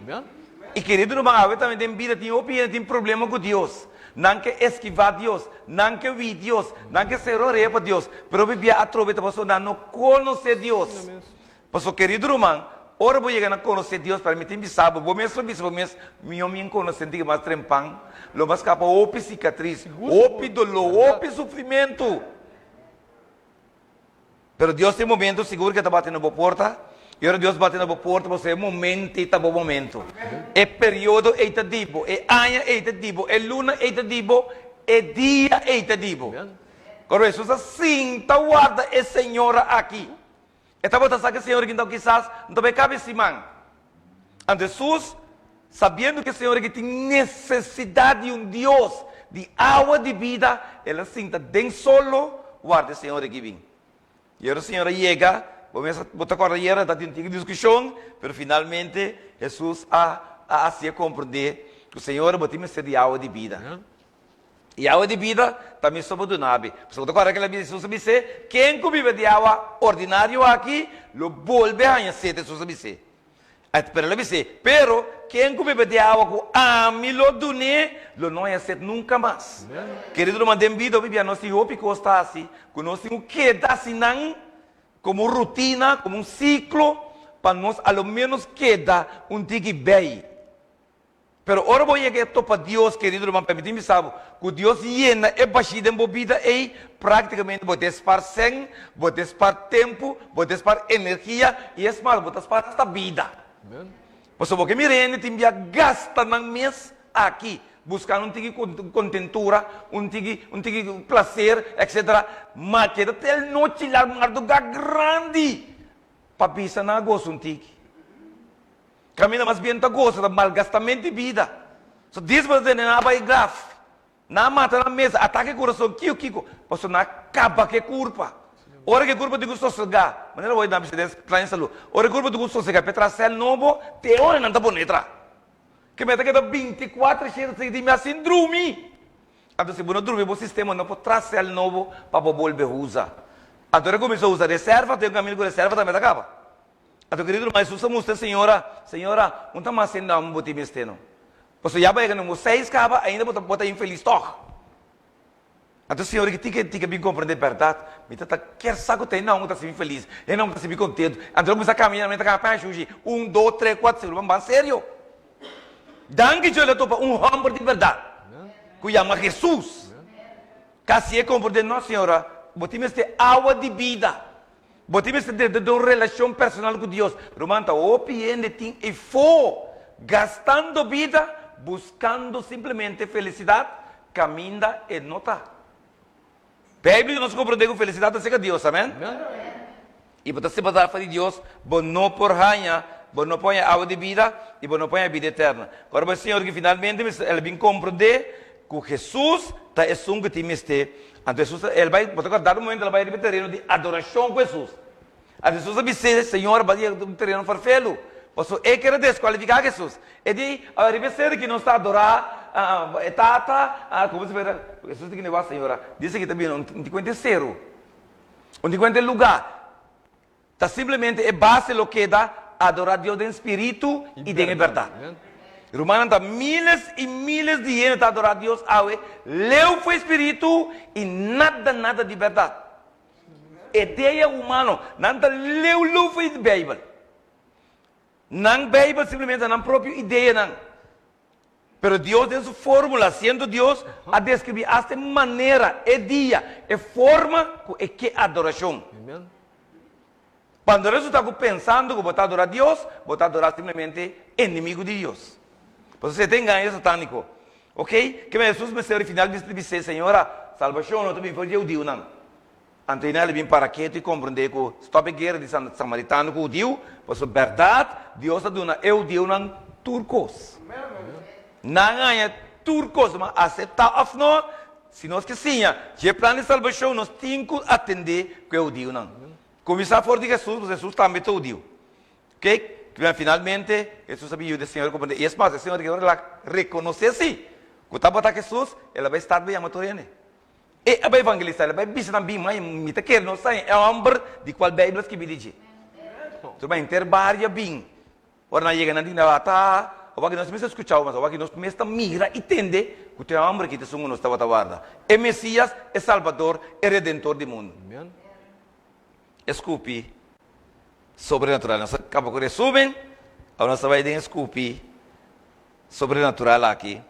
I kerido ruman, awe tambe den bida tin hopi hende tin problema ku Dios. Nan ke eskivá Dios, nan ke hui Dios, nan ke sera orea pa Dios. Pero hopi bia atrobe ta pasobra nan no konosé Dios. Pasobra kerido ruman, ora bo yega na konosé Dios, para mi tin bisa bo, bo mes lo bisa bo mes, Mihó mi konosé tin mas trempan, lo mas skapa hopi sikatris, hopi doló, hopi sufrimentu. Pero Dios tin momento sigur ke ta bati na bo porta, i ora Dios bati na bo porta, bo sa e momento ei ta bo momento. E periodo ei ta di bo, e aña ei ta di bo, e luna ei ta di bo, e dia ei ta di bo. Kòrda Hesus a sinta warda e señora aki. E tabata sa ku e señora aki kisas no ta bai kabe siman. Anto Hesus, sabiendo ku e señora aki tin nesesidat di un Dios di awa di bida, el a sinta den solo warda e señora aki bin. I ora e señora yega, bo mes bo ta kòrda ayera tabatin un tiki diskushon, pero finalmente Hesus a a hasié komprendé ku señora bo tin mester di awa di bida. I awa di bida ta mi so bo duna bi. Pasobra bo ta kòrda kila bisa Hesus a bis'é, Ken ku biba di awa ordinario aki lo bolbe haña set, Hesus a bis'é. Pero el a bis'é, Pero, ken ku biba di awa ku ami lo dun'é lo no haña set nunka mas. Kerido ruman, den bida hopi bia nos tin hopi kos ta hasi ku nos tin ku keda hasi nan komo un rutina, komo un siklo, pa nos a lo ménos keda un tiki bei. Pero ora bo yega e topa Dios, kerido ruman, permití mi bisa bo ku Dios yena e bashí den bo bida ei, práktikamente bo ta spar sèn, bo ta spar tempu, bo ta spar energia i es mas, bo ta spar asta bida. Pasobra bo ke mira hende tin bia gasta nan mes aki buskando un tiki kontentura, un tiki un tiki plaser, etcetera, ma keda te el nochi largu mardugá grandi pa bisa nan a gosa un tiki. Kaminda mas bien ta gosa ta malgastamento di bida. So dis bo ta tende nan a bai graf, nan a mata nan mes, atake kurason, kiko kiko, pasobra nan a kaba ku e kurpa. Ora ku e kurpa tin ku sosegá, manera bo nan bisa den plan di salú, ora e kurpa tin ku sosegá pa e traha sèl nobo, te e ora nan ta pone tra. Ke meta keda binti kuater shete ta sigui di mi a sin drumi. Anto si bo no drumi bo sistema no por traha sèl nobo pa bo bolbe usa. Anto ora e kuminsá usa reserva, tin un kaminda ku reserva tambe ta kaba. Anto kerido ruman, Hesus a mustra e señora, Señora, un ta mas hende bo tin mester no. Pasobra ya bo a yega numero seis kaba, ainda bo ta bo ta infelis tog. Anto e señora ki tin ke bin komprende bèrdat, mi ta ta kier sa ku ta hende ta sinti felis, hende ta sinti kontentu. Anto el a kuminsá kaminá, mi ta kaminá pa shushi, un, dos, tres, kuater, sinku, ruman ban serio. Danki Dios el a topa un hòmber di bèrdat ku yama Hesus. Kasi e komprende, no señora, bo tin mester awa di bida. Bo tin mester drenta den un relashon personal ku Dios. Ruman, ta hopi hende tin e fo gastando bida buskando simplemente felisidat kaminda e no ta. Beibel di nos komprondé ku felisidat ta serka Dios, amen? I bo ta separá for di Dios, bo no por haña, bo no por haña awa di bida i bo no por haña bida eterna. Ora bo e Señor ki finalmente mester el a bin komprondé ku Hesus ta esun ku tin mester Anto Hesus a, el bai, bo ta kòrda un momento el a bai riba e tereno di adorashon ku Hesus. Anto Hesus a bis'é, Señor, bai yega un tereno farfelu. Pasobra e kere deskualifiká Hesus. E di, Riba e sede ki nos ta adorá e Tata, komo si fuera, Hesus di kende wak, Señora, dice ki ta bini un di kuenta e seru, un di kuenta e lugá. Ta simplemente e base lo keda adorá Dios den spiritu i den e bèrdat. Rumannan, ta miles i miles di hende ta adorá Dios awe leu for e spiritu i nada nada di bèrdat. E dea humano, nan ta leu leu for e Beibel. Nan Beibel simplemente ta nan propio ideanan. Pero Dios den su fórmula, siendo Dios, a deskribí asta e manera, e dia, e forma ku e ke adorashon. Cuando resulta ku pensando ku bo ta adorá Dios, bo ta adorá simplemente enemigu di Dios. Pasobra esei ta engaño satániko. Ok? Ke men Hesus mester final bis'é, Señora, salbashon no ta bini for di e hudiunan. Anto e nel a bin para ketu i komprendé ku stòp e guera di samaritano ku hudiu, pasobra bèrdat Dios a duna e hudiunan. tur kos. Nan a haña tur kos, ma aseptá òf no, si nos ke siña dje plan di salbashon, nos tin ku atendé ku e hudiunan. Kuminsá for di Hesus, pasobra Hesus tambe ta hudiu. Oke, finalmente Hesus a bin yuda e señora komprendé. I es mas, e señora ora el a rekonosé si ku tabata Hesus, el a bai stat bai yama tur hende. E a bai evangelisá, el a bai bisa nan, Bin, mai, mi ta kere nos haña e hòmber di kual Beibel a skibi di dje. Tur bai henter bario a bin. Ora nan yega nan di, Ata, awor aki nos mes ta skuchá bo, mas awor aki nos mes ta mira i tende ku ta e hòmber aki ta esun ku nos tabata warda, e Mesias, e Salbador, e Redentor di mundu. E skupi sobrenatural. Nos a kaba ku resumen, awor nos ta bai den e skupi sobrenatural aki.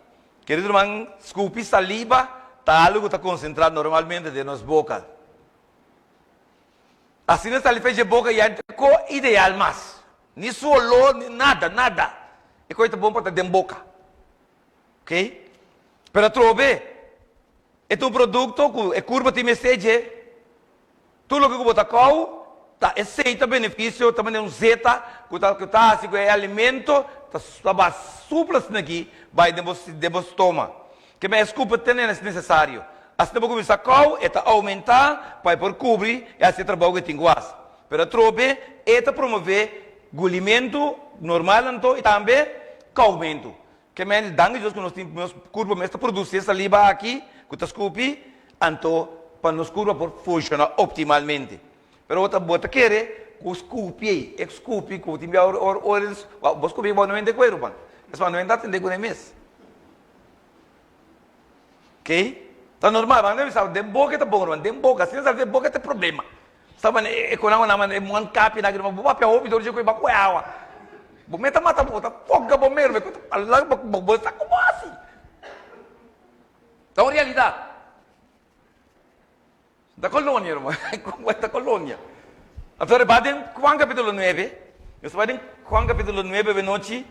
Kerido ruman, skupi saliba ta algu ku ta konsentrá normalmente den nos boka. Asina sali fecha e boka ya no ta ko ideal mas. Ni su olor, ni nada, nada. E kos ta bon pa ta den boka. Ok? Pero atrobe, e ta un produkto ku e kurpa tin mester dje. Tur loke ku bo ta kou, ta esei ta benefisio, ta manera un zeta ku ta ku ta hasi ku e alimento ta ta ba supla asina aki bai den bo den bo stoma. Ke men e skupa tene es nesesario. Asina bo kuminsá kou, e ta oumentá pa e por kubri i hasi e trabou ku e tin ku hasi. Pero atrobe e ta promové gulimentu normal anto i tambe koumentu. Ke men danki Dios ku nos tin nos kurpa mes ta produsi e saliba aki ku ta skupi anto pa nos kurpa por funshoná optimalmente. Pero bo ta bo ta kere ku skupi ei, e skupi ku tin bia ora ora ora bo skupi bo no hende kueru pan. Esma no hende ta atendé kuné mes. Ok, ta normal, nan debe sa den boka e ta bon ruman, den boka, si nan sa den boka ta e problema. Sa mane e konan nan mane e muan kapi nan bo papia hopi dor dje ku e ba ku e awa. Bo meta mata bo ta foga bo mero ku ta alak bo bo bo sa komo hasi. Ta un realidat. Ta kolonia ruman, komo ta kolonia. Anto riba den Juan kapitulo nuebe, nos ta bai den Juan kapitulo nuebe benochi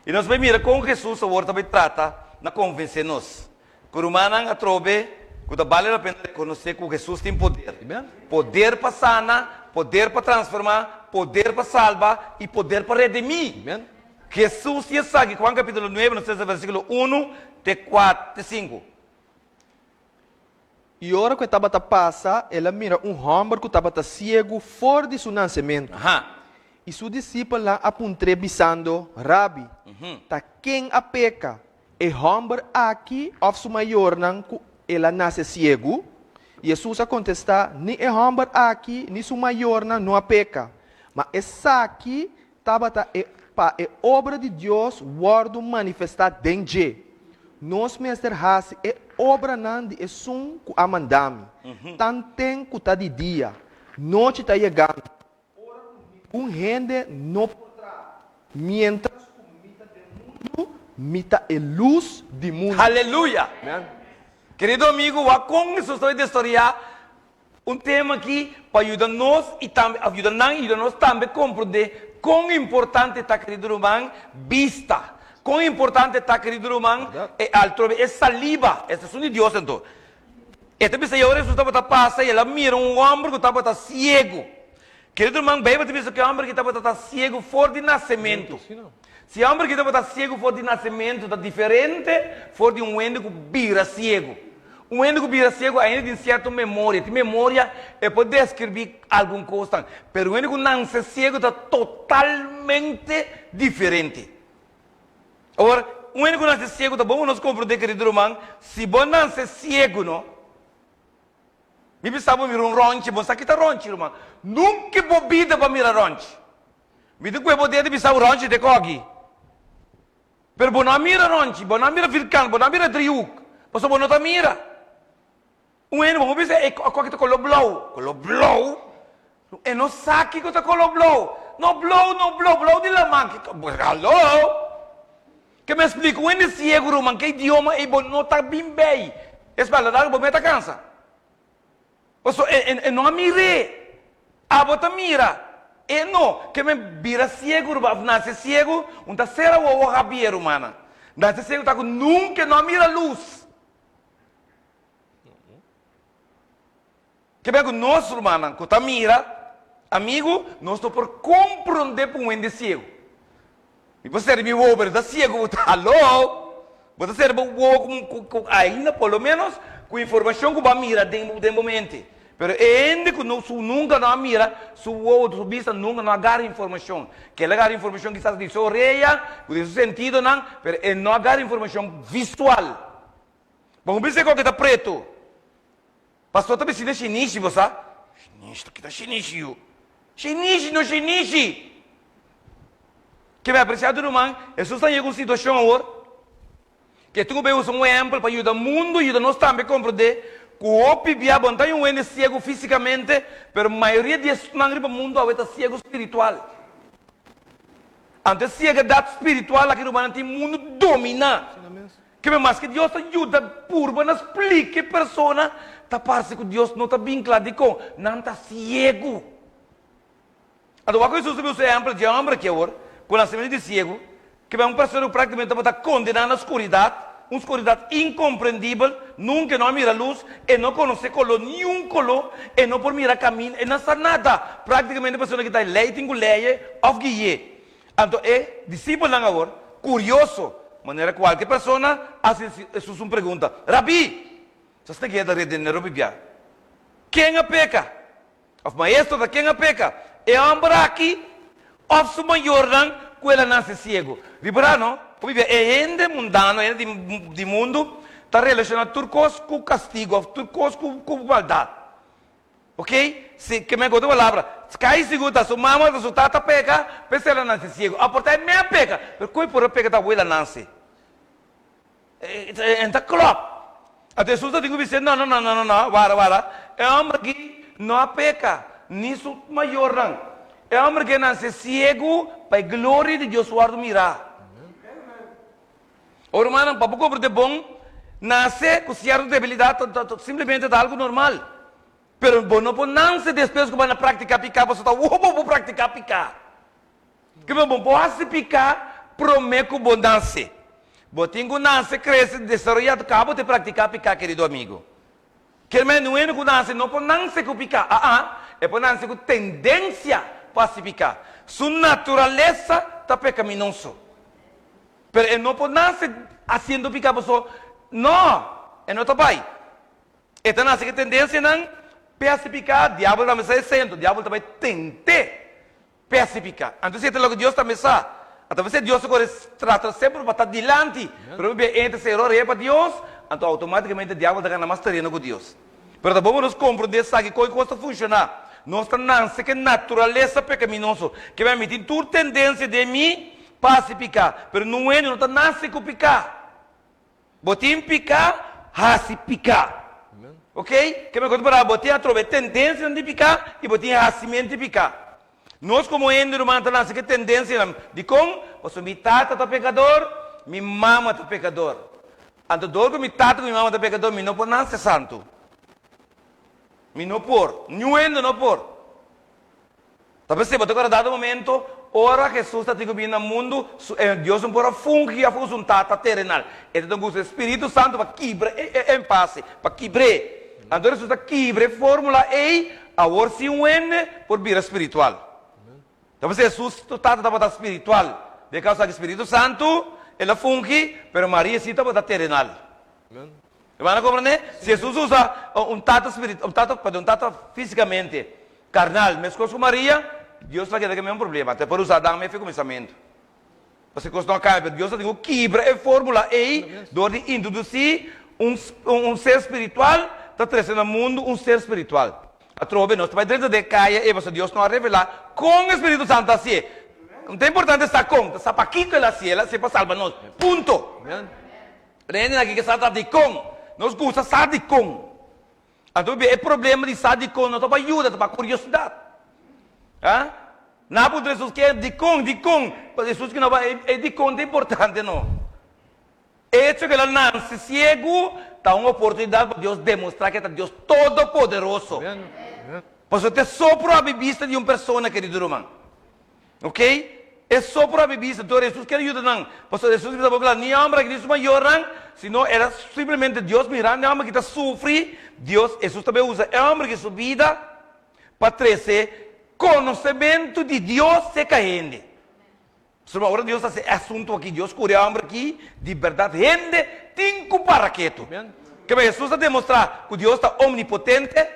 i nos bai mira kon Jesus awor ta bai trata na konvensé nos. Ku rumannan atrobe ku ta bale la pena rekonosé ku Hesus tin poder. Poder pa sana, poder pa transformá, poder pa salba i poder pa redimí. Hesus tin esaki, Juan kapítulo nuebe, nos lesa versíkulo unu te kuat te sinku. I ora ku e tabata pasa, el a mira un hòmber ku tabata siegu for di su nansementu. I su disipelnan a puntr'é bisando, Rabi, ta ken a peka, E hòmber aki òf su mayornan ku el a nase siegu? Hesus a kontestá, Ni e hòmber aki ni su mayornan no a peka, ma esaki tabata e pa e obra di Dios wòrdu manifestá den dje. Nos mester hasi e obranan di esun ku a manda mi, tanten ku ta di dia. Nochi ta yegando. Ora ku ningun hende no por traha. Miéntras ku mi ta den mundu, mi ta e lus di mundu. Haleluya! Kerido amigu, wak kon Hesus ta desaroyá un tema aki pa yuda nos i tambe òf yuda nan i yuda nos tambe komprondé kon importante ta, kerido ruman, bista. Kon importante ta, kerido ruman, e altrobe e saliba, e esun di Dios anto. E ta bisa, i ora Hesus tabata pasa i el a mira un hòmber ku tabata siegu. Kerido ruman, Beibel ta bisa ku e hòmber aki tabata ta siegu for di nasementu. Si e hòmber aki tabata siegu for di nasementu, ta diferente for di un hende ku bira siegu. Un hende ku bira siegu ainda tin sierto memoria, tin memoria, e por deskribí algun kosnan. Pero un hende ku nanse siegu ta totalmente diferente. Awor, un hende ku nase siegu ta bon ku nos komprondé, kerido ruman, si bo nase siegu no, mi bisa bo mira un rònchi, bo sa ki ta rònchi, ruman. Nunka bo bida bo a mira rònchi. Mi ta kue bo dedo i bisa bo rònchi te kogi. Pero bo no a mira rònchi, bo no a mira virkan, bo no a mira driehoek, pasobra bo no ta mira. Un hende bo bisa e koki ta koló blou. Koló blou? E no sa kiko ta koló blou. No blou, no blou, blou di laman. Hallo! Ke mi a splika un hende siegu ruman ke idioma ei bo no ta bin bei. Es bèrdat ku bo meta kansa. Pasobra e e no a mir'é. Abo ta mira. E no. Ke mi bira siegu ruman òf nase siegu, un ta sera wowo habia rumannan. Nase siegu ta ku nunka e no a mira lus. Ke ben ku nos rumannan ku ta mira, amigu, nos no por komprondé pa un hende siegu. Mi por sera mi wowo pero ta ciego bo ta hallo bo ta sera bo wowo cu cu ainda por lo menos cu informacion cu bo a mira den den bo mente pero e hende cu no su nunca no a mira su wowo su bista nunca no a gara informacion ke el a gara informacion kisas di su orea cu di su sentidonan pero e no a gara informacion visual bo no bisa koke ta preto Pastor ta bisti na shinishi bo sa? Shinishi ta kita shinishi yu. Shinishi no shinishi! Ke mi aprecia tur ruman, Hesus ta yega un situacion awor ke tin ku bay usa un ehempel pa yuda mundo, yuda nos tambe comprende ku hopi bia bo no ta un hende ciego fisicamente, pero mayoria di esnan riba mundo awe ta ciego spiritual. Anto e cieguedad spiritual aki rumannan tin mundo domina. Keme maske Dios ta yuda purba na splika e persona, ta parse ku Dios no ta bin kla. Dikon? Nan ta siegu. Anto wak ku Hesus ta bin usa e ehèmpel dje hòmber aki awor, ku nasementu di siegu, keme un persona ku praktikamente tabata kondená na skuridat, un skuridat inkomprendibel, nunka e no a mira lus, e no konosé koló, niun koló, e no por mira kaminda, e no sa nada. Praktikamente e persona aki ta lei tin ku leye òf gui'é. Anto e disipelnan awor, kurioso, manera kualke persona, a hasi Hesus un pregunta, Rabí, sa sta keda redenero bibia? Ken a peka? Òf Maestro, ta ken a peka, e hòmber aki òf su mayornan ku el a nase siegu? Ripará no, ku bibia e hende mundano, e hende di mundu, ta relashoná tur kos ku kastigu òf tur kos ku maldat. Ok, si ke men ku otro palabra, kai sigur ta su mama ta su tata peka, p'esei el a nase siegu. Aporta e me a peka, pero kon e por a peka ta abuela nase? E ta klòp. Anto Hesus ta tin ku bis'é, No, no, no, no, no, no, wara, wara, e hòmber aki no a peka, ni su mayornan. E hòmber aki a nase siegu pa e gloria di Dios wòrdu mirá. O rumannan, pa bo komprendé bon, nase ku sierto debilidat ta simplemente ta algu normal. Pero bo no por nanse despues ku bo a na praktiká piká pasobra ta wowo bo praktiká piká. Kiba bo por hasi piká promé ku bo nase? Bo tin ku nase, krese, desaroyá, kaba bo ta praktiká piká, kerido amigo. Kier men un hende ku nase no por nanse ku piká, aa, e por nanse ku tendensia pa hasi piká. Su naturalesa ta pekaminoso. Pero e no por nase hasiendo piká paso no, e no ta bai. E ta nase ku e tendensianan p'e hasi piká, diabel tambe sa esei, anto diabel ta bai tent'é p'e hasi piká. Anto esei ta loke Dios tambe sa. Anto p'esei Dios ta kore trata semper pa ta dilanti, pero hopi bia e ta sera orea pa Dios, anto outomátikamente diabel ta gana mas tereno ku Dios. Pero ta bon pa nos komprondé esaki kon e kos ta funshoná. Nos ta nanse ku e naturalesa pekaminoso, ke mi tin tur tendensia den mi pa hasi piká. Pero nun hende no ta nase ku piká. Bo tin piká, hasi piká. Ok? Ke mi konta para bo tin atrobe e tendensianan di piká i bo tin hasimentu di piká. Nos komo hende ruman ta nase ku e tendensianan. Dikon? Pasobra mi tata ta pekador, mi mama ta pekador. Anto dor ku mi tata ku mi mama ta pekador, mi no por nase santu. Mi no por. Niun hende no por. Ta p'esei bo ta kòrda dado momento ora Hesus ta tin ku bini na mundu, su e Dios no por a fungi òf usa un tata terenal. E ta duna ku usa e Spiritu Santu pa kibra e e empase, pa kibr'é. Anto Hesus ta kibra e fórmula ei, awor si un hende por bira spiritual. Ta p'esei Hesus su tata tabata spiritual. Den kaso aki Spiritu Santu el a fungi, pero Maria si tabata terenal. Hermano a komprendé? Si Hesus usa un tata spirit, un tata, perdon, un tata físikamente karnal meskos ku Maria, Dios ta keda ku e mesmo problema. Te por usa Adan mes fi kuminsamentu. Pasobra e kos no a kambia, pero Dios ta tin ku kibra e fórmula ei dor di introdusí un un ser spiritual ta trese na mundu un ser spiritual. Atrobe nos ta bai drenta den e kaya ei pasobra Dios no a revelá kon e Spiritu Santu ta hasié. No ta importante sa kon, ta sa pakiko el a hasié, el a hasié pa salba nos. Punto. Rende aki ke sa ta dikon. Nos gusta sa dikon. Anto e problema di sa dikon no ta pa yuda, ta pa kuriosidat. Ha? Nan a puntra Hesus ke dikon, dikon. Pa Hesus ki no ba e dikon ta importante no. E echo ku el a nanse siegu ta un oportunidat pa Dios demostrá ke ta Dios Todopoderoso. Pasobra ta e sopro a bibista di un persona, kerido ruman. Ok? E so por habi bisa, dor Hesus kier yuda nan. Pasobra Hesus bisa bo kla, ni homber aki ni su mayornan, sino era simplemente Dios mirando e homber ki ta sufri, Dios, Hesus ta bay usa e homber ki su bida pa trece konosementu di Dios serka hende. Pasobra ora Dios hasi e asuntu aki, Dios kuri e hòmber aki, di bèrdat hende tin ku para ketu. Keba Hesus a demostrá ku Dios ta omnipotente,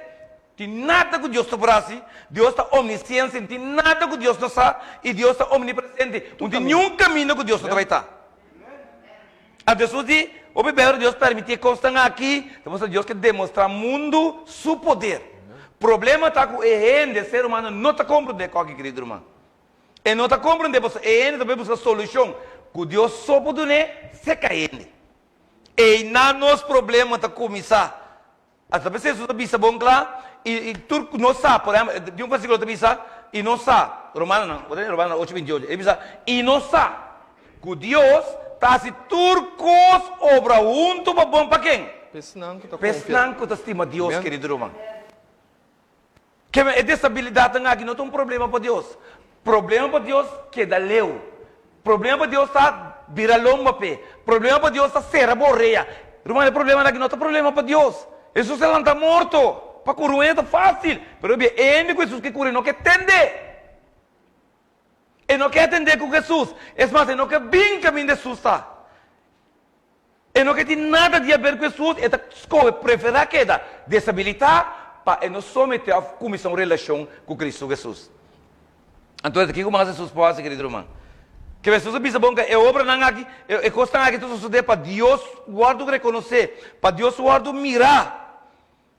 tin nada ku Dios no por hasi, Dios ta omnisiensia, no tin nada ku Dios no sa, i Dios ta omnipresente, no tin niun kaminda ku Dios no ta bai ta. Anto Hesus di, Hopi bes ora Dios permití e kosnan aki, ta pasobra Dios ke demostrá mundu su poder. Problema ta ku e hende, e ser humano, no ta komprondé kòke, kerido ruman. E no ta komprondé pasobra e hende ta bai buska solushon ku Dios so por dun'é seka hende. Einan nos problema ta kuminsá. Ata p'esei Hesus a bisa bon kla i i tur ku nos sa, por ehèmpel, tin un versíkulo ta bisa, i nos sa, Romanonan, bo ta lei Romanonan ocho binti ocho, e bisa, i nos sa ku Dios ta hasi tur kos obra huntu pa bon pa ken? P'esnan ku ta konfia. P'esnan ku ta stima Dios, kerido ruman. Keme e desabilidatnan aki no ta un problema pa Dios. Problema pa Dios keda leu. Problema pa Dios ta bira lomba p'e. Problema pa Dios ta sera bo orea. Ruman, e problemanan aki no ta problema pa Dios. Hesus a lanta morto. Pa kura un hende ta fásil, pero e hende ku Hesus ke kura e no ke tende. E no ke atendé ku Hesus. Es mas, e no ke bin kaminda Hesus ta. E no ke tin nada di haber ku Hesus, e ta skohe, preferá keda desabilitá pa e no someté òf kuminsá un relashon ku Kristu Hesus. Anto kiko mas Hesus por hasi, kerido ruman? Ke Hesus a bisa bon ke e obranan aki, e kosnan aki ta sosodé pa Dios wòrdu rekonosé, pa Dios wòrdu mirá.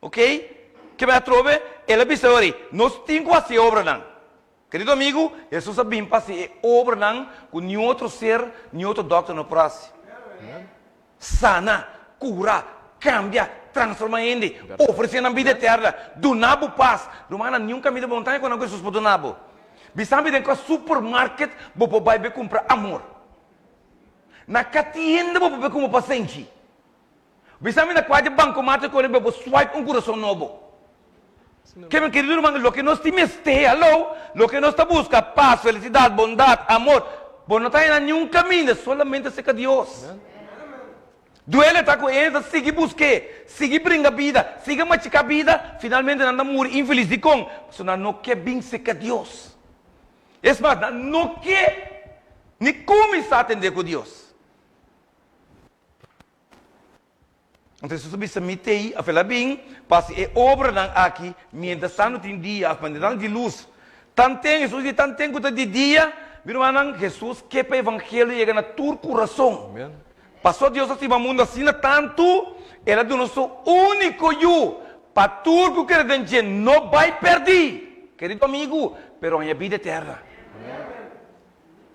Oke? Ke mi atrobe, el a bisa ori, nos tin ku hasi e obranan. Kerido amigu, Hesus a bin pa hasi e obranan ku niun otro ser, niun otro dòkter no por hasi. Sana, kura, kambia, transformá hende, ofresé nan bida eterna, duna bo pas. Rumannan, niun kaminda bo no ta haña ku Hesus por duna bo. Bisa mi den kua supermarket bo por bai bai kumpra amor? Na ka tienda bo por bai kumpra pasenshi? Bisa mi na kua di bankomat e kore bo por swipe un kurason nobo. Ke mi kerido ruman, loke nos tin mester, hallo, loke nos ta buska, pas, felisidat, bondat, amor, bo no ta haña na niun kaminda, solamente serka Dios. Duele ta ku hende ta sigui busk'é, sigui bringa bida, sigui machiká bida, finalmente nan ta muri infelis. Dikon? Pasobra nan no ke bin serka Dios. Es mas, nan no ke ni kuminsá atendé ku Dios. Anto Hesus a bisa, Mi t'ei, af el a bin pa hasi e obranan aki mientras tantu tin dia, af mientras tantu tin lus. Tanten, Hesus di, tanten ku ta di dia, mi rumannan, Hesus ke pa evangelio yega na tur kurason. Pasobra Dios a stima mundu asina tantu, El a duna Su úniko Yu, pa tur ku kere den dje no bai pèrdí, kerido amigu, pero haña bida eterna.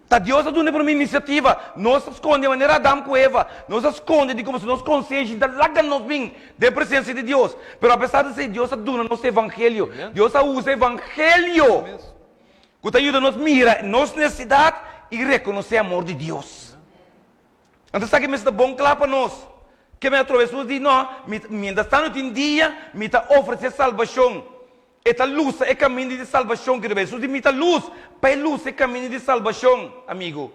Ta Dios a duna e prome inisiativa. Nos a skonde manera Adam ku Eva. Nos a skonde di komo si nos konsenshi ta laga nos bin den presensia di Dios. Pero apesar di esei Dios a duna nos evangelio. Dios a usa evangelio ku ta yuda nos mira nos nesesidat i rekonosé amor di Dios. Anto esaki mester ta bon kla pa nos. Ke mi atrobe Hesus di, No, mi, mientras tanto tin dia, mi ta ofresé salbashon. E ta lusa e kaminda di salbashon. Kere Hesus di, Mi ta lus pa e lusa e kaminda di salbashon, amigu.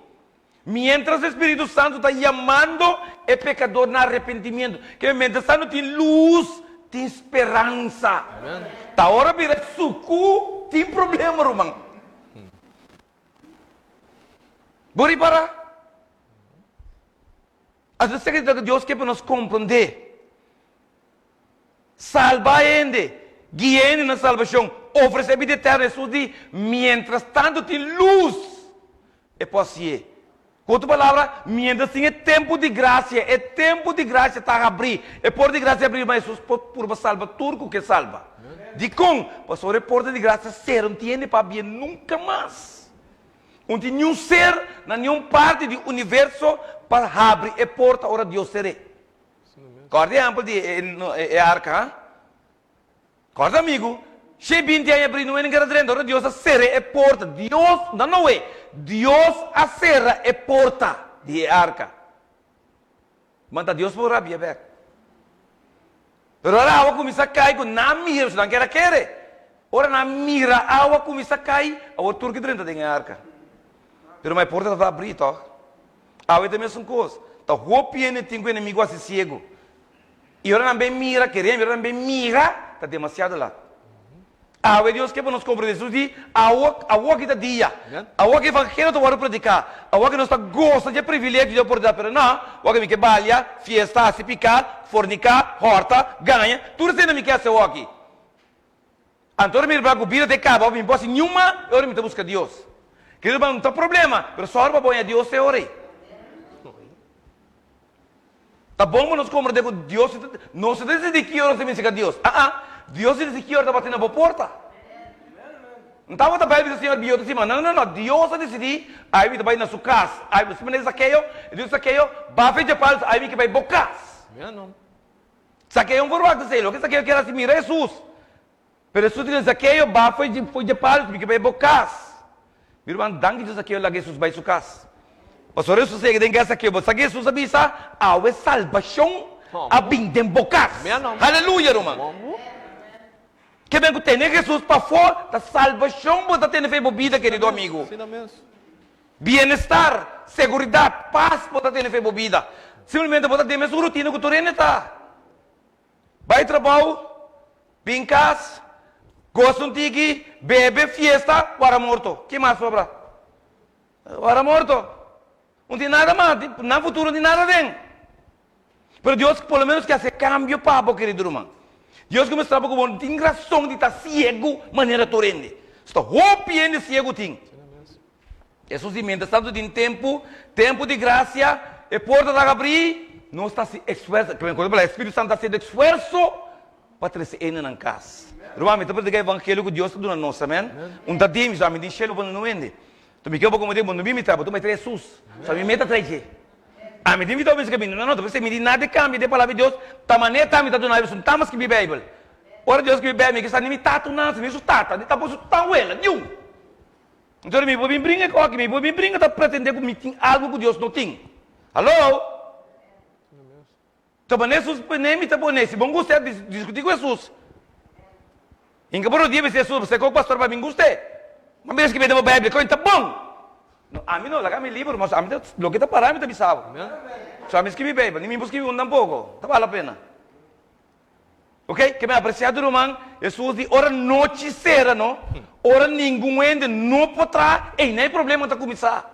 Mientras e Spiritu Santu ta yamando e pekador na arepentimiento. Kere mientras tanto tin lus, tin speransa. Ta ora bira suku, tin problema, ruman. Bo ripará? Anto esaki ta loke Dios ke pa nos komprondé. Salba hende, guia hende na salbashon, ofresé bida eterno. Hesus di, Miéntras tantu tin lus, e por hasié. Ku otro palabra, miéntras tin e tempu di grasia, e tempu di grasia ta habrí, e porta di grasia habrí, ma Hesus por purba salba tur ku ke salba. Dikon? Pasobra e porta di grasia sera, un tin hende pa habié nunka mas. Un tin niun ser na niun parti di universo pa habri e porta ora Dios ser'é. Kòrda e ehèmpel di e arka, ha? Kòrda amigu, she binti aña abrí Noe no keda drenta, ora Dios a sera e porta, Dios, no Noe, Dios a sera e porta di e arka. Ma ta Dios por rabia bèk. Pero ora awa kuminsá kai ku nan a mira, pasobra nan keda kere. Ora nan a mira awa kuminsá kai, awor tur ke drenta den e arka. Pero ma e porta tabata abrí tòg. Awe ta e mesun kos. Ta hopi hende tin ku enemigu hasi siegu. I ora nan ben mira, kere ora nan ben mira, ta demasiado lat. Awe Dios ke pa nos komprendé. Jesus di, Awo, awoki ta dia. Awoki evangelio ta wòrdu prediká. Awoki nos ta gosa dje privilegio dje oportunidat. Pero no, awoki mi ke balia, fiesta, hasi piká, forniká, hòrta, gaña. Tur esei mi ke hasi awoki. Anto ora mi ripará ku bida ta e kaba, mi no por hasi niun mas, e ora mi ta buska Dios. Kerido hermano, no ta problema, pero sòru pa bo haña Dios te ora ei. Ta bon pa nos komprendé ku Dios no ta disidí ki ora nos ta bin seka Dios. Aa, Dios ta disidí ki ora ta bati na bo porta. No tabata Bijbel bisa Señor biyo ta siman. No, no, no. Dios a disidí, ai mi ta bai na su kas. Ai, si manera Zakeo, e dios Zakeo, ba fecha palu, ai mi ke bai bo kas. Zakeo no por wak esei. Loke Zakeo kier hasi mira Hesus. Pero Hesus di Zakeo, ba fo'i dje palu, mi ke bai bo kas. Mi ruman, danki Dios Zakeo laga Hesus bai su kas. Pasobra ora Hesus yega den kas Zakeo, bo sa ke Hesus a bisa? Awe salbashon a bin den bo kas. Haleluya, ruman! Ke ben ku tene Hesus pafó ta salbashon bo ta tene fe bo bida, kerido amigu. Bienestar, seguridat, pas bo ta tene fe bo bida. Simplemente bo ta den mesun rutina ku tur hende ta. Bai trabou, bin kas, gosa un tiki, bebe, fiesta, wara morto. Ke mas sobra? Wara morto. No tin nada mas, nan futuro no tin nada aden. Pero Dios por lo menos ke hasi e kambio pa bo, kerido ruman. Dios ke mustra bo ku bo no tin rason di ta siegu manera tur hende. Sta hopi hende siegu tin. Hesus di, Mientras tantu tin tempu, tempu di grasia, e porta ta habrí, nos ta hasi esfuerso, ku otro palabra, e Spiritu Santu ta hasiendo esfuerso pa trese hende nan kas. Ruman, mi ta prediká evangelio ku Dios ta duna nos, amen. Un ta di mi, so ami tin shelu pa no hende. Enton mi ke bo komo di, bo no bin mi traha, bo ta bai traha Hesus. So ami meta traha dje. Ami tin invitá bo mester kaminda. No, no, ta p'esei mi di nada kambia den palabra di Dios, ta manera ta mi ta duna esun ta mas skibí Beibel. Ora Dios skibí Beibel, mi ke sa ni mi tata un nansi, ni su tata, ni tampoco su tawela, niun. Entonces mi por bin bringa ku aki, mi por bin bringa ta pretende ku mi tin algu ku Dios no tin. Hallo? Ta pone Hesus pone mi ta pone, si bon gusta diskuti ku Hesus. Inka por un dia bisa Hesus, se kok pastor pa mi guste. Ma mi skibi den bo Bijbel, koin ta bon. No, ami no, laga mi liber, mas ami ta, loke ta para mi ta bisa bo. So ami skibi Bijbel, ni mi por skibi un tampoco, ta bal la pena. Ok, ke mi apresia di ruman, Hesus di ora nochi sera no, ora ningun hende no por traha, ei na e problema ta kuminsá.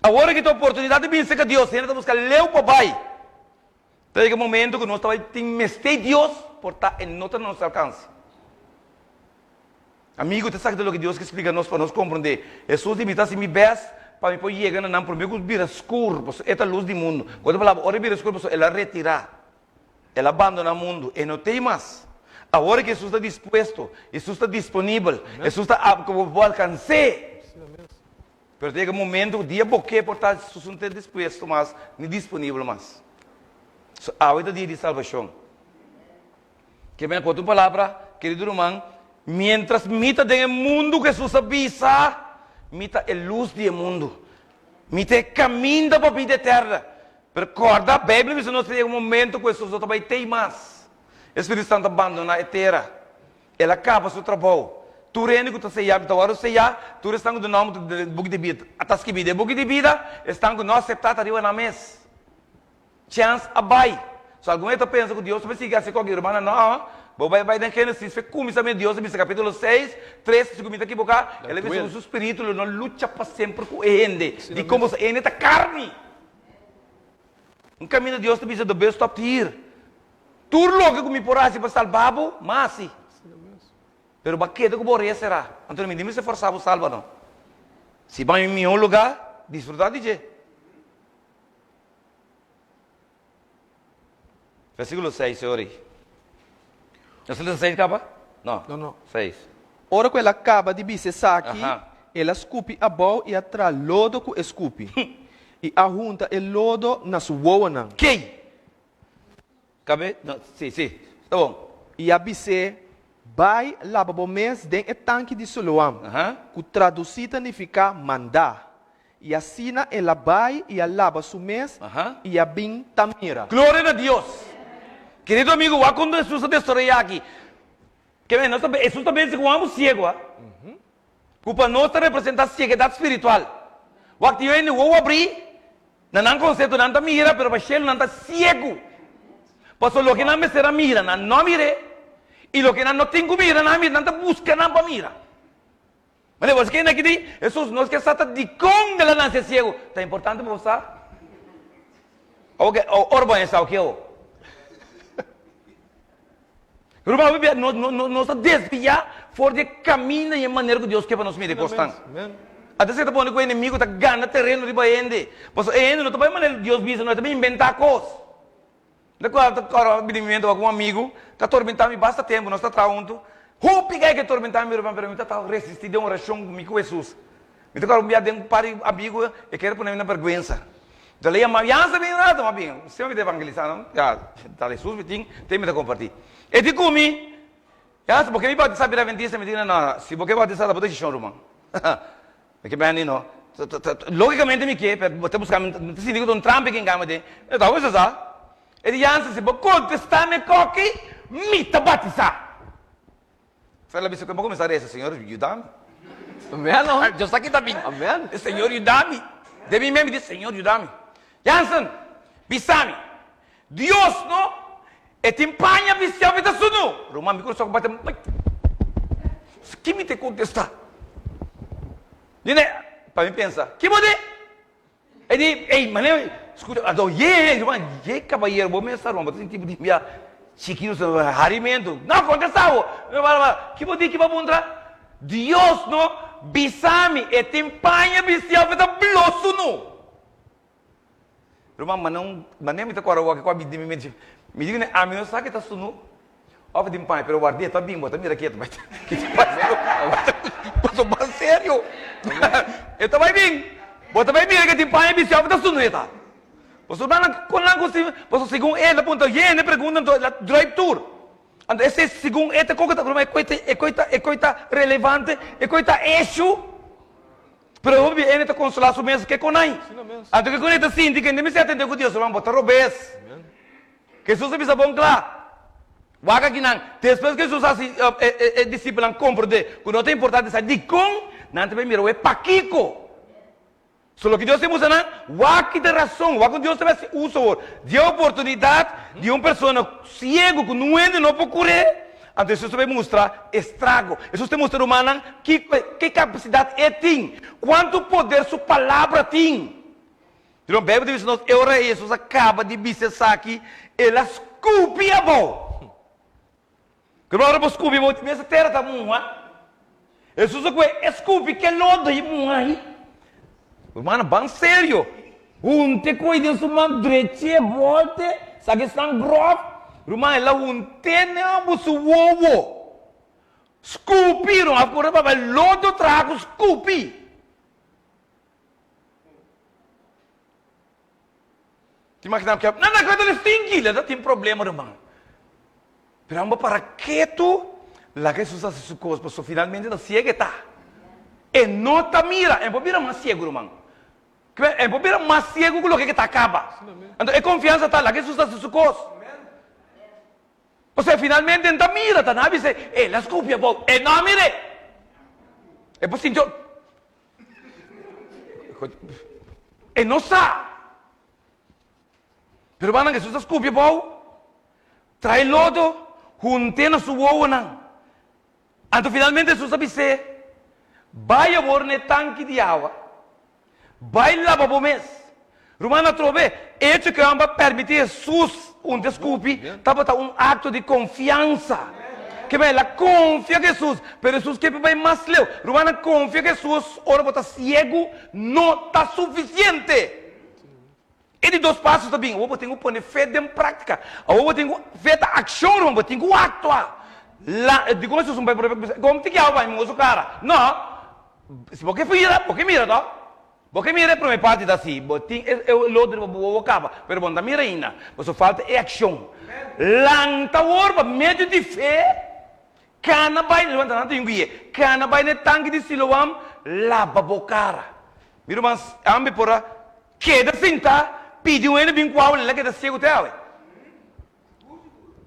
Awor aki ta oportunidat di bin serka Dios, hende ta buska leu pa bai. Ta yega momento ku nos ta bai tin mester Dios, por ta e no ta na nos alkanse. Amigu, ta esaki ta loke Dios ke splika nos pa nos komprondé. Hesus di, Mi ta hasi mi bèst pa mi por yega na nan promé ku bira skur, pasobra e ta lus di mundu. Ku otro palabra, ora e bira skur pasobra el a retirá. El a bandoná mundu, e no t'ei mas. Awor ku Hesus ta dispuesto, Hesus ta disponibel, Hesus ta ap ku bo por alkans'é. Pero ta yega un momento ku dia bo ke por ta Hesus no ta dispuesto mas ni disponibel mas. So awe ta dia di salbashon. Ke mena ku otro palabra, kerido ruman, miéntras mi ta den e mundu ku Hesus a bisa, mi ta e lus di e mundu. Mi ta e kaminda pa bida eterna. Pero kòrda, Beibel a bisa nos ta yega un momento ku Hesus no ta bai tei mas. E Spiritu Santu a bandoná e tera. El a kaba su trabou. Tur hende ku ta seyá, ku ta wòrdu seyá, tur esnan ku ta nòmber ta den e buki di bida, ta skibí den e buki di bida, esnan ku no aseptá ta riba nan mes. Chèns a bai. So algun hende ta pensa ku Dios ta bai sigui hasi kòke. Rumannan, nò. Bo bai bai den Génesis fe kuminsamentu, Dios a bisa kapítulo seis, tres, si ku mi ta kiboká, El a bisa ku su spiritu lo no lucha pa semper ku e hende. Dikon? Pasobra e hende ta karni. Un kaminda Dios ta bisa, The bus stopped here. Tur loke ku mi por hasi pa salba bo, m'a hasi. Pero bo a keda ku bo orea será. Anto mi no mester forsa bo salba no. Si bo a un mihó lugá, disfrutá di dje. Versíkulo seis, sorry. Nos ta lesa seis kaba? No. No, no. Seis. Ora ku el a kaba di bisa esaki, Aha. el a skupi abou i a traha lodo ku e skupi, i a hunta e lodo na su wowonan. Kei! Kabe? No, si, si. Ta bon. I a bis'é, Bai laba bo mes den e tanki di Siloam, Aha. ku tradusí ta nifiká mandá. I asina el a bai i a laba su mes i a bin ta mira. Gloria na Dios! Kerido amigo, wak kon Hesus a desaroyá aki. Ke men, nos ta, Hesus ta bense ku ambos siego, a. Ku pa nos ta representá sieguedat spiritual. Wak tin hende wowo abrí, na nan konsepto nan ta mira, pero pa shelu nan ta siegu. Pasobra loke nan mester a mira, nan no a mir'é. I loke nan no tin ku mira, nan a mira, nan ta buska nan pa mira. Mane bo skina aki di, Hesus, nos ke sa ta dikon el a nase siegu. Ta importante pa bo sa? Oke, ora bo a hesa oke awo. Ruman, hopi bia nos, nos, nos ta desviá for di e kaminda i e manera ku Dios ke pa nos mira e kosnan. Antes e ta pone ku e enemigu ta gana tereno riba hende. Pasobra e hende no ta bai manera Dios bisa, no, e ta bai inventá kos. Mi ta kòrda kòrda bini mi mente wak un amigu ta tormentá mi basta tempu, nos ta traha huntu. Hopi kai ke tormentá mi ruman, pero mi ta ta resistí den orashon ku mi ku Hesus. Mi ta kòrda un bia den un par di amigu e kere pone mi na bèrgwensa. Mi ta lei ama, Jansa bin un ratu, m'a bin. Semper mi ta evangelisá no, ya ta Hesus mi tin, te mi ta kompartí. E di ku mi, Jansa bo ke mi batisá bira adventista? Mi di, no, no, si bo ke batisá ta bo desishon ruman. Mi ke bini no. Logicamente mi ke, pero bo ta busca mi, mi ta sinti ku ta un trampa ki ngama den. Mi ta hopi sa. E di Jansen, si bo kontestá mi koki, mi ta batisá. Fela bisa ku bo kuminsá resa, Señor, yuda mi. Amen. Dios sa ki ta bin. Amen. Señor, yuda mi. Den mi mes mi di, Señor, yuda mi. Jansen, bisa mi, Dios no, e tin paña bistiá mi ta sunu. Ruman, mi kurason a bati, Ki mi ta kontestá? Dine, pa mi pensa, ki bo di? E di, ey, mane, skucha, anto ye, ruman, ye kabayero, bo mes sa ruman, bo ta sinti bo di bia chikitu, harimentu. No, kontestá bo. Ki bo di, ki bo a puntra? Dios no, bisa mi, e tin paña bistiá mi ta blo sunu. Ruman, ma nan, manera mi ta kòrda wak ku a bini mi mente, mi di kuné, ami no sa ke ta sunu òf di paña, pero ward'é ta bin, bo ta mira ke ta bai, ke ta pasa, pasobra mas serio, e ta bai bin, bo ta bai mira ke tin paña bisti òf ta sunu e ta. Pasobra nan kon nan ku si, pasobra segun e, el a puntra, yende pregunta anto el a draai tur. Anto esei segun e ta koke ta, ruman, e koi ta, e koi ta, e koi ta relevante, e koi ta issue. Pero hopi bia hende ta konsolá su mes ke konai. Anto ke konai ta sinti ku hende mester atendé ku Dios, ruman, bo ta robes. Hesus a bisa bon kla, Wak akinan. Despues ku Hesus hasi e disipelnan komprendé ku no ta importante sa dikon, nan ta bai mira wak pakiko. So loke Dios ta mustra nan, wak ki ta rason, wak kon Dios ta bai hasi uso awor di e oportunidat di un persona siegu ku nun hende no por kur'é. Anto Hesus ta bai mustra estrago. Hesus ta mustra rumannan kiko ke kapasidat e tin, kuantu poder su palabra tin. Duna Beibel ta bisa nos, e ora Hesus a kaba di bisa esaki, el a skupi abou. Kiko ora bo skupi abou, mester tera ta muha. Hesus a kohe e skupi ke lodo i muha ahi. Rumannan, ban serio. Hunte koe den su man drechi e bolte, saka esnan grof. Ruman, el a hunt'é den abo su wowo. Skupi, ruman, a kore papia lodo traha ku skupi. Ti imaginá ku nan na keda stinki, le ta tin problema ruman. Pero amba para ketu, laga Hesus hasi su kos, pasobra finalmente ta siegu e ta. E no ta mira, e por bira mas siegu ruman. E por bira mas siegu ku loke ke ta kaba. Anto e konfiansa ta laga Hesus hasi su kos. Pasobra finalmente e ta mira, ta nan a bisa e, el a skupi abou, e no a mir'é. E por sinti. E no sa. Pero hermano, Jesús a scupi abou, trae lodo, hunté na su wowonan. Anto finalmente Jesús a bis'é, Bai awor na e tanki di awa, bai laba bo mes. Ruman atrobe, echo ku e hòmber a pèrmití Hesus unta skupi tabata un akto di konfiansa. Kema el a konfia ku Hesus, pero Hesus ke pa bai mas leu. Rumannan, konfia ku Hesus ora bo ta siegu no ta sufisiente. E di dos paso ta bin, awor bo tin ku pone fe den práktika. Awor bo tin ku, fe ta akshon ruman, bo tin ku aktua. La, dikon Hesus un bai por bisa, Kom tiki awa pa mi muha su kara? No, si bo ke mira, bo ke mira tòg. Bo ke mira e prome parti ta si bo tin e lodo riba bo wowo kaba, pero bo no ta mira ainda, pasobra falta e akshon. Lanta awor pa medio di fe, kana bai, levanta nan ta yungu ye, kana bai na e tanki di Siloam, laba bo kara. Mi ruman ambe por a keda sinta pidi un hende bin ku awa, el a keda siegu te awe.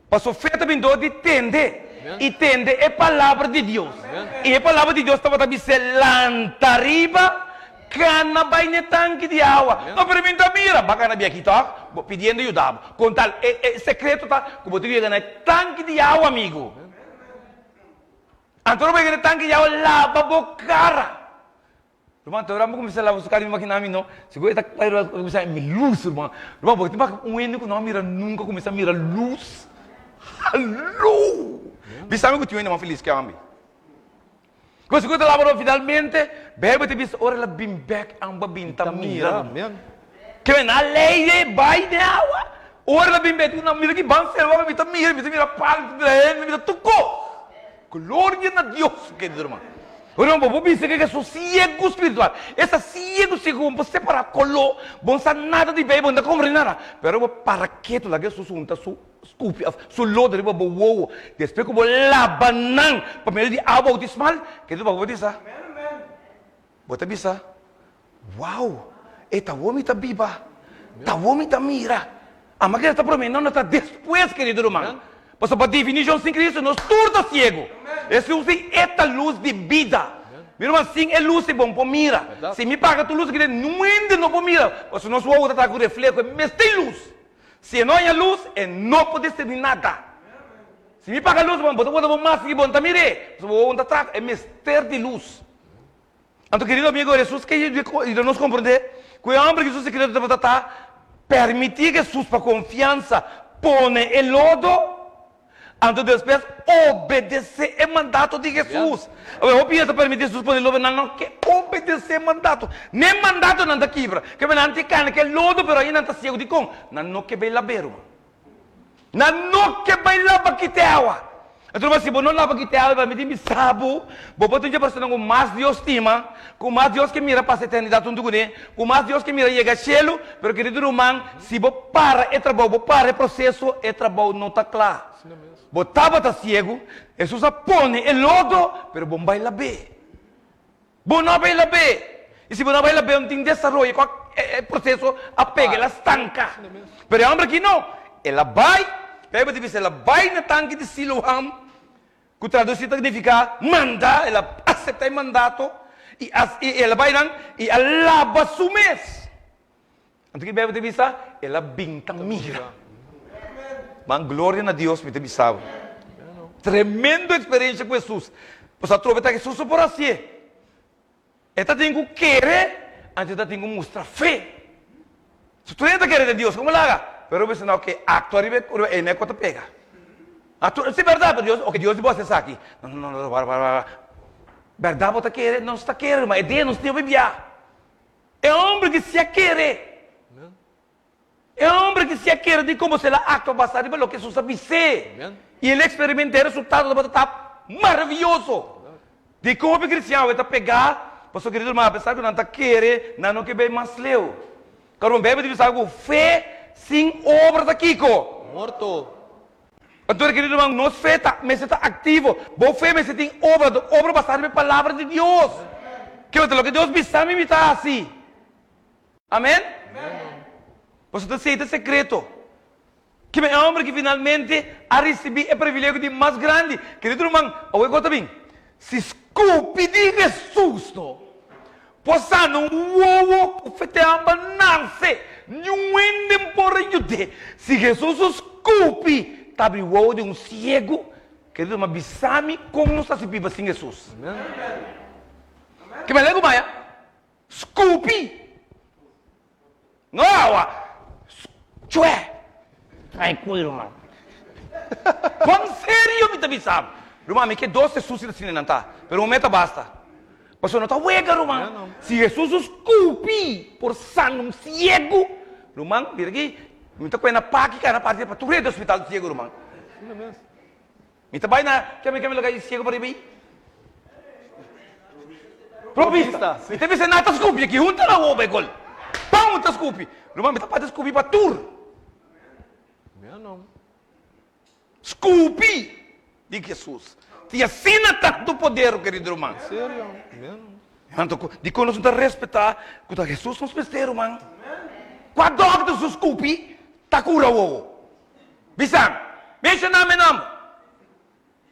Paso fe ta bin dor di tende, i tende e palabra di Dios. I e palabra di Dios tabata bis'é, Lanta riba, kana bai n'e tanki di awa. No, pero mi no ta mira. Ba kana bia aki tòg, bo pidiendo yuda bo. Kon tal, e e sekreto ta ku bo tin ku yega na e tanki di awa, amigu. Anto ora bo yega den tanki ya bo laba bo kara. Ruman, te ora bo kuminsá laba su kara mi imaginá mi no, sigur e ta bai ruman kuminsá mi lus ruman. Ruman bo tin bak un hende ku no a mira nunka kuminsá mira lus. Hallo! Bisa mi ku tin un hende mas felis ke ami. Ku sigur ta laba ruman finalmente Beibel ta bisa ora el a bin bek amba bin ta mira ruman. Ke men a lei de bai den awa. Ora el a bin bek mira ki ban sel mi ta mira mi ta mira palu mi ta mira hende mi ta mira tur kos. Gloria na Dios, kerido ruman. Ruman, bo por bisa ke Hesus siegu spiritual. Esta siegu siegu bo no por separá koló, bo no sa nada di Beibel, bo no ta komprendé nada. Pero bo para ketu laga Hesus hunta su skupi òf su lodo riba bo wowo. Despues ku bo laba nan pa medio di awa boutismal, kerido ruman, bo por bisa, bo ta bisa, Wow! E ta wou mi ta biba. Ta wou mi ta mira. Ama keda ta promé, no, no ta despues, kerido ruman. Pasobra pa definishon sin Cristo nos tur ta siego. Esun sin e ta lus di bida. Mi ruman, sin e lus ei bo no por mira. Si mi paga tur lus aki den, niun hende no por mira. Pasobra nos wowo ta traha ku refleho, e mester lus. Si e no haña lus, e no por discerní nada. Si mi paga lus, bo ta wòrdu bo mas aki, bo no ta mir'é. Pasobra bo wowo no ta traha, e mester di lus. Anto, kerido amigo, Hesus ke yuda nos komprendé ku e hòmber ku su sekreto tabata ta permití Hesus pa konfiansa pone e lodo, anto despues obedesé e mandato di Hesus. Awor, hopi hende ta permití Hesus pone lodo, nan no ke obedesé e mandato. Ne mandato nan ta kibra. Ke nan tin kana ku e lodo, pero ainda nan ta siegu. Dikon? Nan no ke bai lab'é, ruman. Nan no ke bai laba kite awa. Anto ruman, si bo no laba kite awa, mi tin bisa bo, bo por tin dje persona ku mas Dios stima, ku mas Dios ke mira pasa eternidat huntu kuné, ku mas Dios ke mira yega shelu, pero kerido ruman, si bo para e trabou, bo para e proseso, e trabou no ta kla. Bo tabata siegu, Hesus a pone e lodo, pero bo no bai lab'é. Bo no a bai lab'é. I si bo no a bai lab'é, no tin desaroyo. Kua e proseso a pega, el a stanka. Pero e hòmber aki no. El a bai, Beibel ta bisa, el a bai na tanki di Siloam, ku tradusí ta signifiká manda, el a aseptá e mandato, i el a bai nan i a laba su mes. Anto ki Beibel ta bisa? El a bin ta mira. Man, gloria na Dios, mi ta bisa bo. Tremendo experiencia ku Hesus. Pasobra atrobe ta Hesus so por hasié. E ta tin ku kere, anto e ta tin ku mustra fe. Si tur hende ta kere den Dios, komo laga? Pero bo bisa, no, oke, aktua riba e ne ku ta pega. Ato, si bèrdat, pero Dios, oke, Dios di bo hasi esaki. No, no, no, no, wara, wara, wara. Bèrdat bo ta kere? Nos ta kere, ruman. E dia nos tin hopi bia. E homber ki si a kere. E homber ki si a kere di como si el a actua basa riba loke Jesus a bis'é. I el experimenta e resultado tabata ta maraviyoso. Di con hopi cristian awe ta pega pasobra kerido hermano apesar cu nan ta kere nan no ke bay mas leu. Carbo'n Bijbel ta bisa cu fe sin obra ta kico? Morto. Anto, kerido ruman, nos fe ta mester ta aktivo. Bo fe mester tin obra, anto obra basá riba e Palabra di Dios. Ke ta loke Dios bisa mi, mi ta hasi. Amen? Pasobra ta esei ta sekreto. Kiba e hòmber ki finalmente a risibí e privilegio di mas grandi? Kerido ruman, awe ku ta bin? Si skupi di Hesus no por sana un wowo ku fe te amba nase, niun hende por a yud'é. Si Hesus su skupi ta abri wowo di un siegu, kerido ruman, bisa mi kon nos ta hasi biba sin Hesus. Ke manera ku maya? Skupi! No awa! Chue! Ai kui ruman. Bon serio mi ta bisa bo. Ruman mi ke dos Jesus si ta sine nan ta, pero un meta basta. Pasobra no ta wega ruman. Si Jesus su skupi por sana un siegu, ruman mira aki mi ta kohe na paki kai na parti pa tur hende hospital di siegu ruman. Mi ta bai na keme keme lugar di siegu pa riba ei? Provista. Mi ta bisa nan ta skupi aki hunta nan wowo bai gol. Pam ta skupi. Ruman mi ta parti skupi pa tur. Skupi di Jesus. Tin asina tantu poder kerido ruman. Anto dikon nos no ta respetá ku ta Jesus nos mester ruman? Kua dòkter su skupi ta kura wowo? Bisa, Menshoná mi nòmber.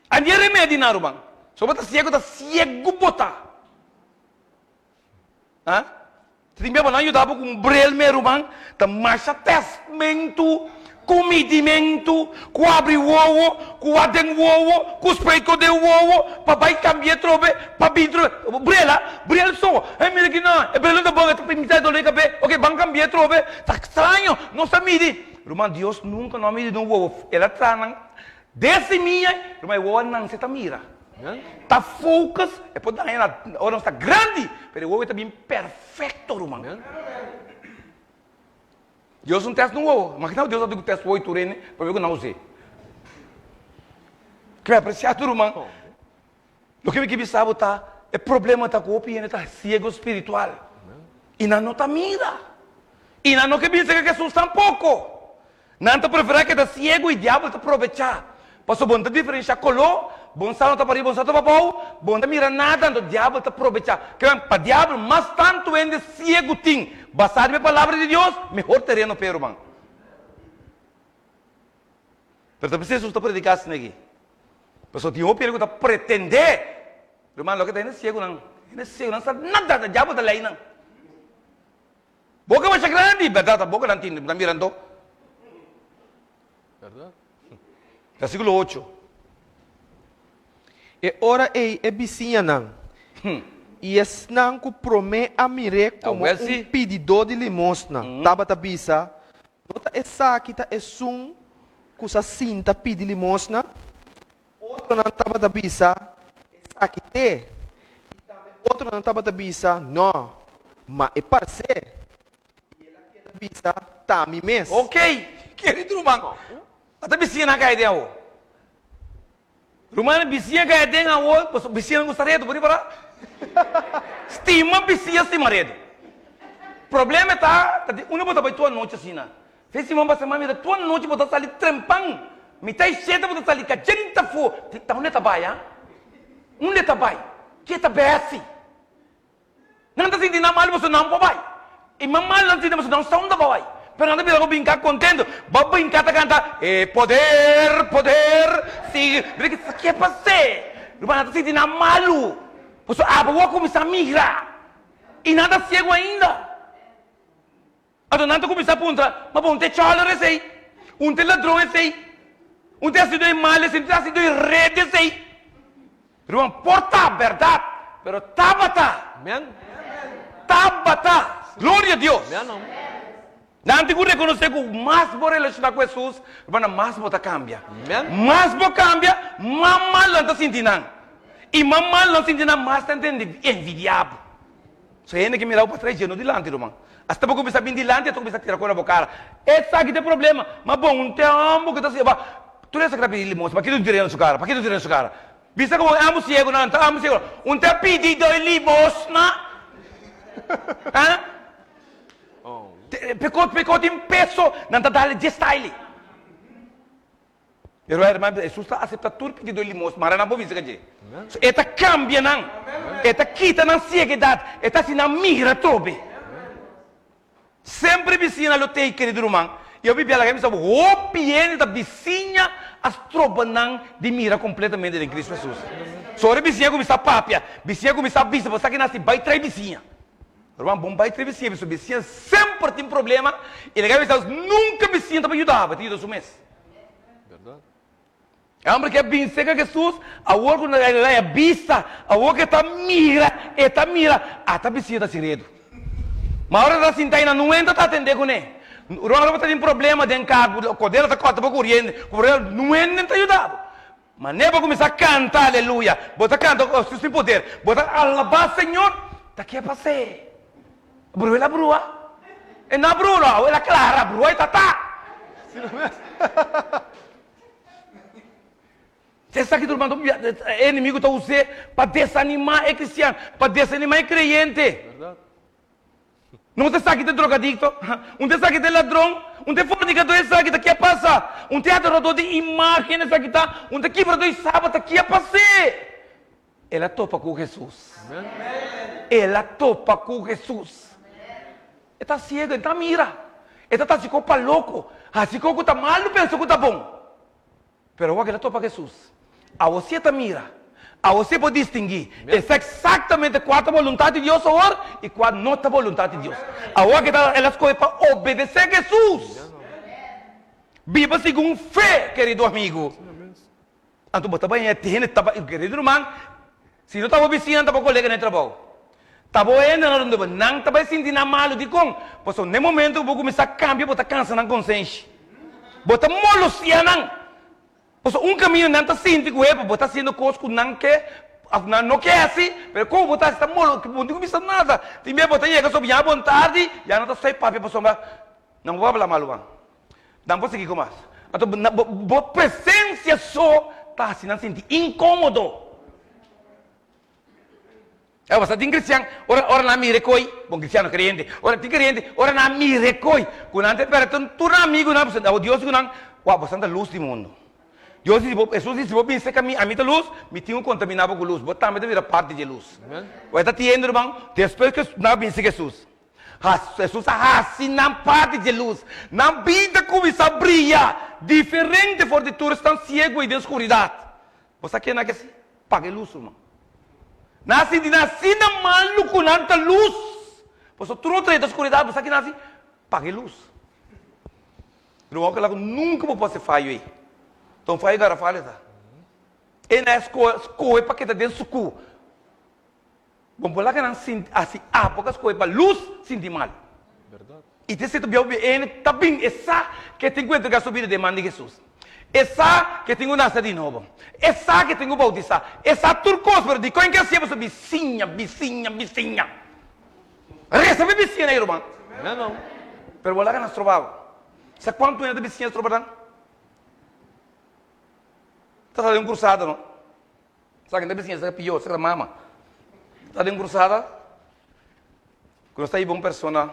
A di e remedi nan, ruman. So bo ta siegu, ta siegu bo ta. Ha? Tin bia bo nan yuda bo ku un brel me, ruman. Ta masha tèstmentu. Ku midimentu, ku abri wowo, ku wak den wowo, ku spuit ko den wowo, pa bai kambia atrobe, pa bin trobe. Brela, brel so. Hey, mira aki nan, e brel no ta bon, e ta mita dolor di kabe. Ok, ban kambia atrobe. Ta straño, nos ta midi. Ruman, Dios nunka no a midi nos wowo. El a traha nan den simia, ruman, e wowo nan se ta mira. Ta focus, e por daña na ora nos ta grandi, pero e wowo ta bin perfecto, ruman. Dios un test no wowo. Imagina Dios a duna un test wowo y tur hende pa ver cu nan us'e. Kre aprecia tur ruman. Loke mi ke bisa bo ta, e problema ta cu hopi hende ta ciego spiritual. Y nan no ta mira. Y nan no ke bin cerca Jesus tampoco. Nan ta prefera keda ciego y diabel ta probecha. Pasobra bo no ta diferencia color, bo no sa no ta pariba, bo no sa no ta pabou, bo no ta mira nada, anto diabel ta probecha. Kimen, pa diabel mas tantu hende ciego tin basa riba e palabra di Dios, mehor tereno p'e ruman. Pero ta p'esei Jesus ta predica asina aki. Pasobra tin hopi hende cu ta pretende, ruman, loke ta hende ciegonan, hende ciego nan sa nada, ta diabel ta lei nan. Boka masha grandi, bèrdat ta boka nan tin, nan mira anto. Bèrdat. Versíkulo ocho. E ora ei e bisiñanan i esnan ku promé a mir'é komo un pididó di limosna tabata bisa, No ta esaki ta esun ku sa sinta pidi limosna? Otronan tabata bisa, Esaki t'e. I tambe otronan tabata bisa, Nò, ma e pars'é. I el a keda bisa, Ta mi mes. Ok, kerido ruman, a ta bisiña nan kai den awo. Rumannan, bisiña kai den awo, pasobra bisiñanan gusta redu, por ripará? Stima bisiña, stima redu. Problema ta, ta di unda bo ta bai tur anochi asina. Fe siman pa siman mira tur anochi bo ta sali trempan, mitad y shete bo ta sali kachenta afó. Ta unda e ta bai, ha? Unda e ta bai? Ke ta besi? Nan ta sinti nan mal pasobra nan por bai. I mas mal nan sinti pasobra nan sa unda pa bai. Pero nan ta bira bo brinká kontento. Bo brinká ta kanta, E poder, poder, si. Mira ke ke pas'é? Ruman, nan ta sinti nan malu pasobra abo bo a kuminsá migra i nan ta siegu ainda. Anto nan ta kuminsá puntra, Ma bo un ta e chòler esei? Un ta e ladron esei? Un ta e hasidó e mal esei? Un ta e hasidó e red esei? Ruman, por ta bèrdat, pero tabata. Tabata. Gloria a Dios! Nan tin ku rekonosé ku mas bo relashoná ku Hesus, ruman, mas bo ta kambia. Mas bo kambia, mas mal nan ta sinti nan. I mas mal nan sinti nan, mas nan ta envidiá bo. So hende ke mira bo pa tras dje no dilanti ruman. Asta bo kuminsá bin dilanti e ta kuminsá tira kos na bo kara. Esaki ta e problema. Ma bon un te homber ku ta siña ba tur esaki ta pidi limosna pakiko ta tira na su kara pakiko ta tira na su kara. Bisa komo ambos siego nan ta ambos siego. Un te pidi doi limosna. Ha? Peko peko tin peso nan ta dale dje style. Pero herman bisa, Hesus ta asepta tur pidido di limos, mara nan por bisa ka dje. So e ta kambia nan, e ta kita nan sieguedat, e ta hasi nan mira atrobe. Semper bisiña lo tei, kerido ruman. I hopi bia laga mi sa bo, hopi hende ta bisiña a stroba nan di mira kompletamente den Kristu Hesus. So ora bisiña kuminsá papia, bisiña kuminsá bisa, bo sa ki nan hasi, bai trae bisiña. Ruman, bon bai trae bisiña, pasobra bisiña semper tin problema, i laga mi sa nunka bisiña ta por yuda bo, e ta yuda su mes. E homber ke a bin serka Hesus, awor ku el a bisa, awor ku e ta mira, e ta mira, ata bisiña ta siredu. Ma ora e ta sinta ei na nuenta ta atendé kuné. Ora bo ta tin problema den kar, kodera ta kòrta bo kuriente, ku problema, nuenta ta yuda bo. Manera bo kuminsá kanta aleluya, bo ta kanta Hesus tin poder, bo ta alabá Señor, ta ke pas'é? Brua el a brua. E no a brua no, awe el a clara, brua e tata. Esaki tur manda e enemigo ta us'é pa desanimá e cristian, pa desanimá e creyente. No ta esaki ta drogadicto, un ta esaki ta ladron, un ta fornicador esaki ta, ke a pasa? Un ta adorador di imagen esaki ta, un ta kibrador di sabat ta, ke a pas'é? El a topa ku Hesus. El a topa ku Hesus. E ta siego, e ta mira. E ta hasi kos pa loko, hasi kos ku ta malu, pensa ku ta bon. Pero awor el a topa Hesus. Awor si e ta mira. Awor si e por distinguí. E sa eksaktamente kua ta boluntat di Dios awor i kua no ta boluntat di Dios. Awor el a skohe pa obedesé Hesus. Biba segun fe, kerido amigu. Anto bo ta bai e hende ta bai, kerido ruman, si no ta bo bisiña, ta bo kolega na e trabou. Ta bo hendenan rondó bo, nan ta bai sinti nan malu. Dikon? Pasobra na e momento ku bo kuminsá kambia, bo ta kansa nan konsenshi. Bo ta molostia nan. Pasobra un kaminda nan ta sinti ku e bo ta hasiendo kos ku nan ke òf nan no ke hasi, pero komo bo ta hasi ta molo, bo no tin ku bisa nada. Tin bia bo ta yega sob ya bon tardi, ya nan ta stoi papia pasobra nan bo habla malu. Nan por sigui ku mas. Anto bo presensia so ta hasi nan sinti inkomodo. E pasa tin cristian ora ora nan mira e koi, bon cristian no creyente, ora tin creyente ora nan mira e koi ku nan ta perde tur tur nan amigunan pasobra awor Dios di ku nan, wak boso ta lus di mundu. Dios di si bo Hesus di si bo bin serka mi, ami ta lus, mi tin ku kontamina bo ku lus, bo tambe ta bira parti di e lus. Wak e ta tiendo ruman, despues ku nan a bin serka Hesus, Hesus a hasi nan parti di e lus, nan bida kuminsá bria diferente for di tur esnan siegu i den skuridat. Bo sa ken a ke paga e lus, ruman? Nan a sinti nan asina malu ku nan ta lus. Pasobra tur otro hende ta skuridat, bo sa kinan a hasi? Paga e lus. Ruman, ojalá ku nunka bo por hasi fayo ei. Ta un fayo garafal e ta. E na e skohe pa keda den sukú. Bo por laga nan sinti hasi abo ka skohe pa lus sinti mal. I te sierto biaha e hende ta bin e sa ke tin ku entrega su bida den man di Hesus. E sa ke tin ku nase di nobo. E sa ke tin ku boutisá. E sa tur kos, pero dikon ke hasié pasobra bisiña, bisiña, bisiña. Resa pa e bisiña na e ruman. Pero bo laga nan stroba bo. Sa kuantu hende ta bisiña stroba nan? Ta sa den un krusada no. Sa ken ta bisiña sa pió, sa mama. Ta den cruzada, ku nos ta hiba un persona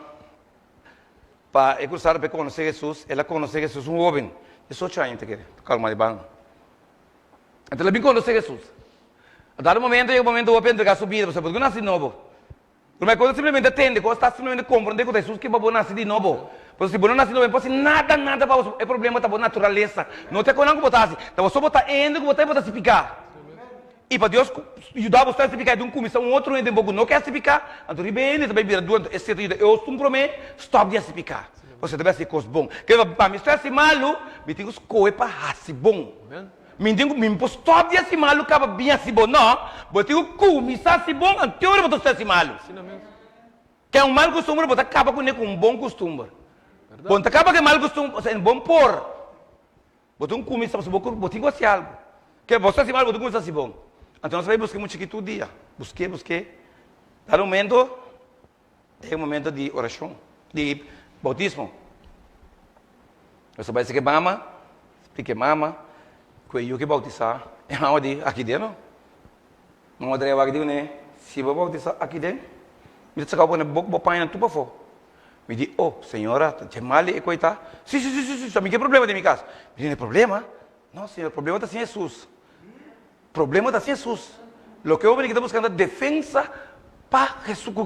pa e cruzada pa e konosé Hesus, el a konosé Hesus, un hóben, diesocho aña ta kere, ta kalma di banda. Anto el a bin konosé Hesus. A dado momento, yega un momento hopi a entregá su bida, pasobra bo tin ku nase di nobo. Promé kos ta simplemente tende, kos ta simplemente komprondé ku ta Hesus ke pa bo nase di nobo. Pasobra si bo no nase di nobo, e no por hasi nada, nada pa bo. E problema ta bo naturalesa. No ta e konan ku bo ta hasi, ta bo so bo ta hende ku bo ta i bo ta hasi piká. I pa Dios yuda bo stòp hasi piká, e dun kuminsá un otro hende den bo ku no ke hasi piká, anto riba e hende ta bai bira duru, anto esei ta yuda e osun promé stòp di hasi piká. Pasobra e ta bai hasi e kos bon. Ke pa mi stòp hasi malu, mi tin ku skohe pa hasi bon. Mi tin ku, mi por stòp di hasi malu kaba bin hasi bon. No, bo tin ku kuminsá hasi bon antes ora bo ta stòp hasi malu. Ke un mal kustumber bo ta kaba kuné ku un bon kustumber. Bo no ta kaba ku e mal kustumber, osea bon por. Bo tin ku kuminsá, pasobra bo bo tin ku hasi algu. Ke bo ta hasi malu bo tin ku kuminsá hasi bon. Anto nos a bai buska e mucha tur dia. Busk'é, busk'é. Dado momento, e momento di orashon, di boutismo. Nos a bai seki mama, splika e mama ku e yu ke boutisá. E mama di, aki den no. Mama trae wak di kuné, si bo boutisá aki den, mi ta saka bo pone bo bo pañanan tur pafó. Mi di, oh, señora, ta dje mal e koi ta. Si, si, si, si, si, mi ke problema den mi kas. Mi di, no problema? No, señor, problema ta sin Hesus. Problema ta sin Hesus. Loke hopi ta buskando ta defensa pa Hesus, ku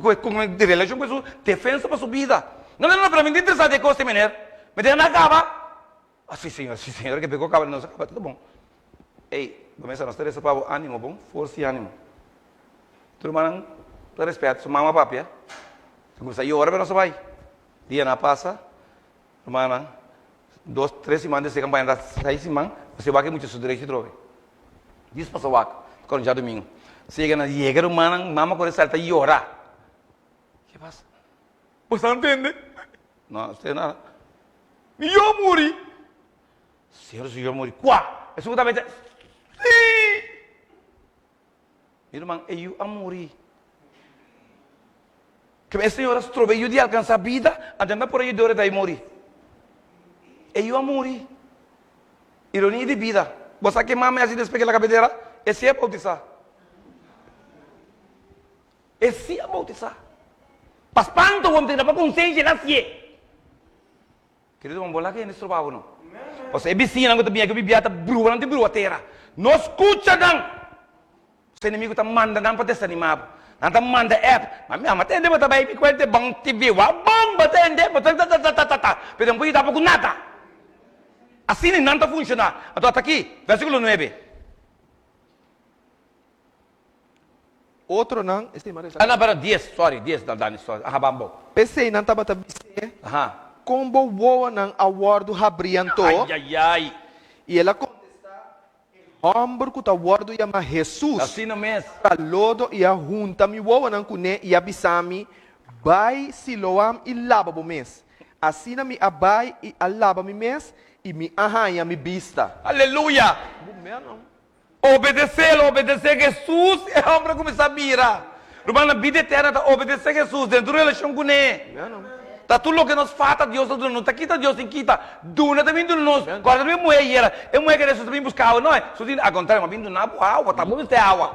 relashon ku Hesus, defensa pa su bida. No, no, no, pero mi no ta interesá den e kos ei, meneer. Mi ta na kaba. Ah, si, señor, si, señor, ke peko kaba, nos a kaba, ta bon. Ey, bo mester nos ta resa pa bo ánimo, bon? Forsa i ánimo. Tur rumannan ta respeta su mama papia. Ta kuminsá yora, pero nos a bai. Dianan a pasa. Rumannan, dos, tres siman desde kampaña ta seis siman, bo wak e mucha su derecho atrobe. Dis pasa wak, kòrda djadumingu. Si yega na yega rumannan, mama kore sali ta yora. Ke pasa? Bo sa ntende? No, no nada. Mi yo muri. Señor, su yo muri. Kua? Esun ku ta mete, Si! Mi ruman, e yu a muri. Keme e señora stroba e yu di alkansá bida, anto nan por a yuda ora e ta muri. E yu a muri. Ironia di bida. Bo sa ke mama e hasi despues ke el a kaba dera? E si a boutisá. E si a boutisá. Pa spanto bo mester pa konsenshi el a hasié. Kerido bo laga hende stroba bo no. Pasobra e bisiñanan ku ta bini aki bibia ta brua nan tin brua tera. No skucha nan! Su enemigu ta manda nan pa desanimá bo. Nan ta manda app. Ma mi ama tende bo ta bai mi kuente bon TV. Wak bon bo tende bo ta ta. Pero nan por yuda bo ku nada. Asina nan ta funshoná. Anto ata aki, versíkulo nuebe. Otronan, esei m'a resa. Ah, no, perdon, dies, sorry, dies, no, Dani, sorry. Aha, ban bo. P'esei nan tabata bis'é. Aha. Kon bo wowonan a wòrdu habrí anto? Ai, ai, ai. I el a kontestá, E hòmber ku ta wòrdu yamá Hesus Asina mes. a tra lodo i a hunta mi wowonan kuné i a bisa mi, Bai Siloam i laba bo mes. Asina mi a bai i a laba mi mes, i mi a haña mi bista. Aleluya! Obedesé, el obedesé Hesus, e hòmber a kuminsá bira. Rumannan, bida eterno ta obedesé Hesus den tur relashon kuné. Ta tur loke nos falta Dios ta duna nos. Ta kita Dios tin kita. Duna ta bin duna nos. Kòrda riba e muhé ayera. E muhé kere Hesus ta bin buska awa. No, Hesus di, al kontrario, mi a bin duna bo awa. Ta bo mester awa.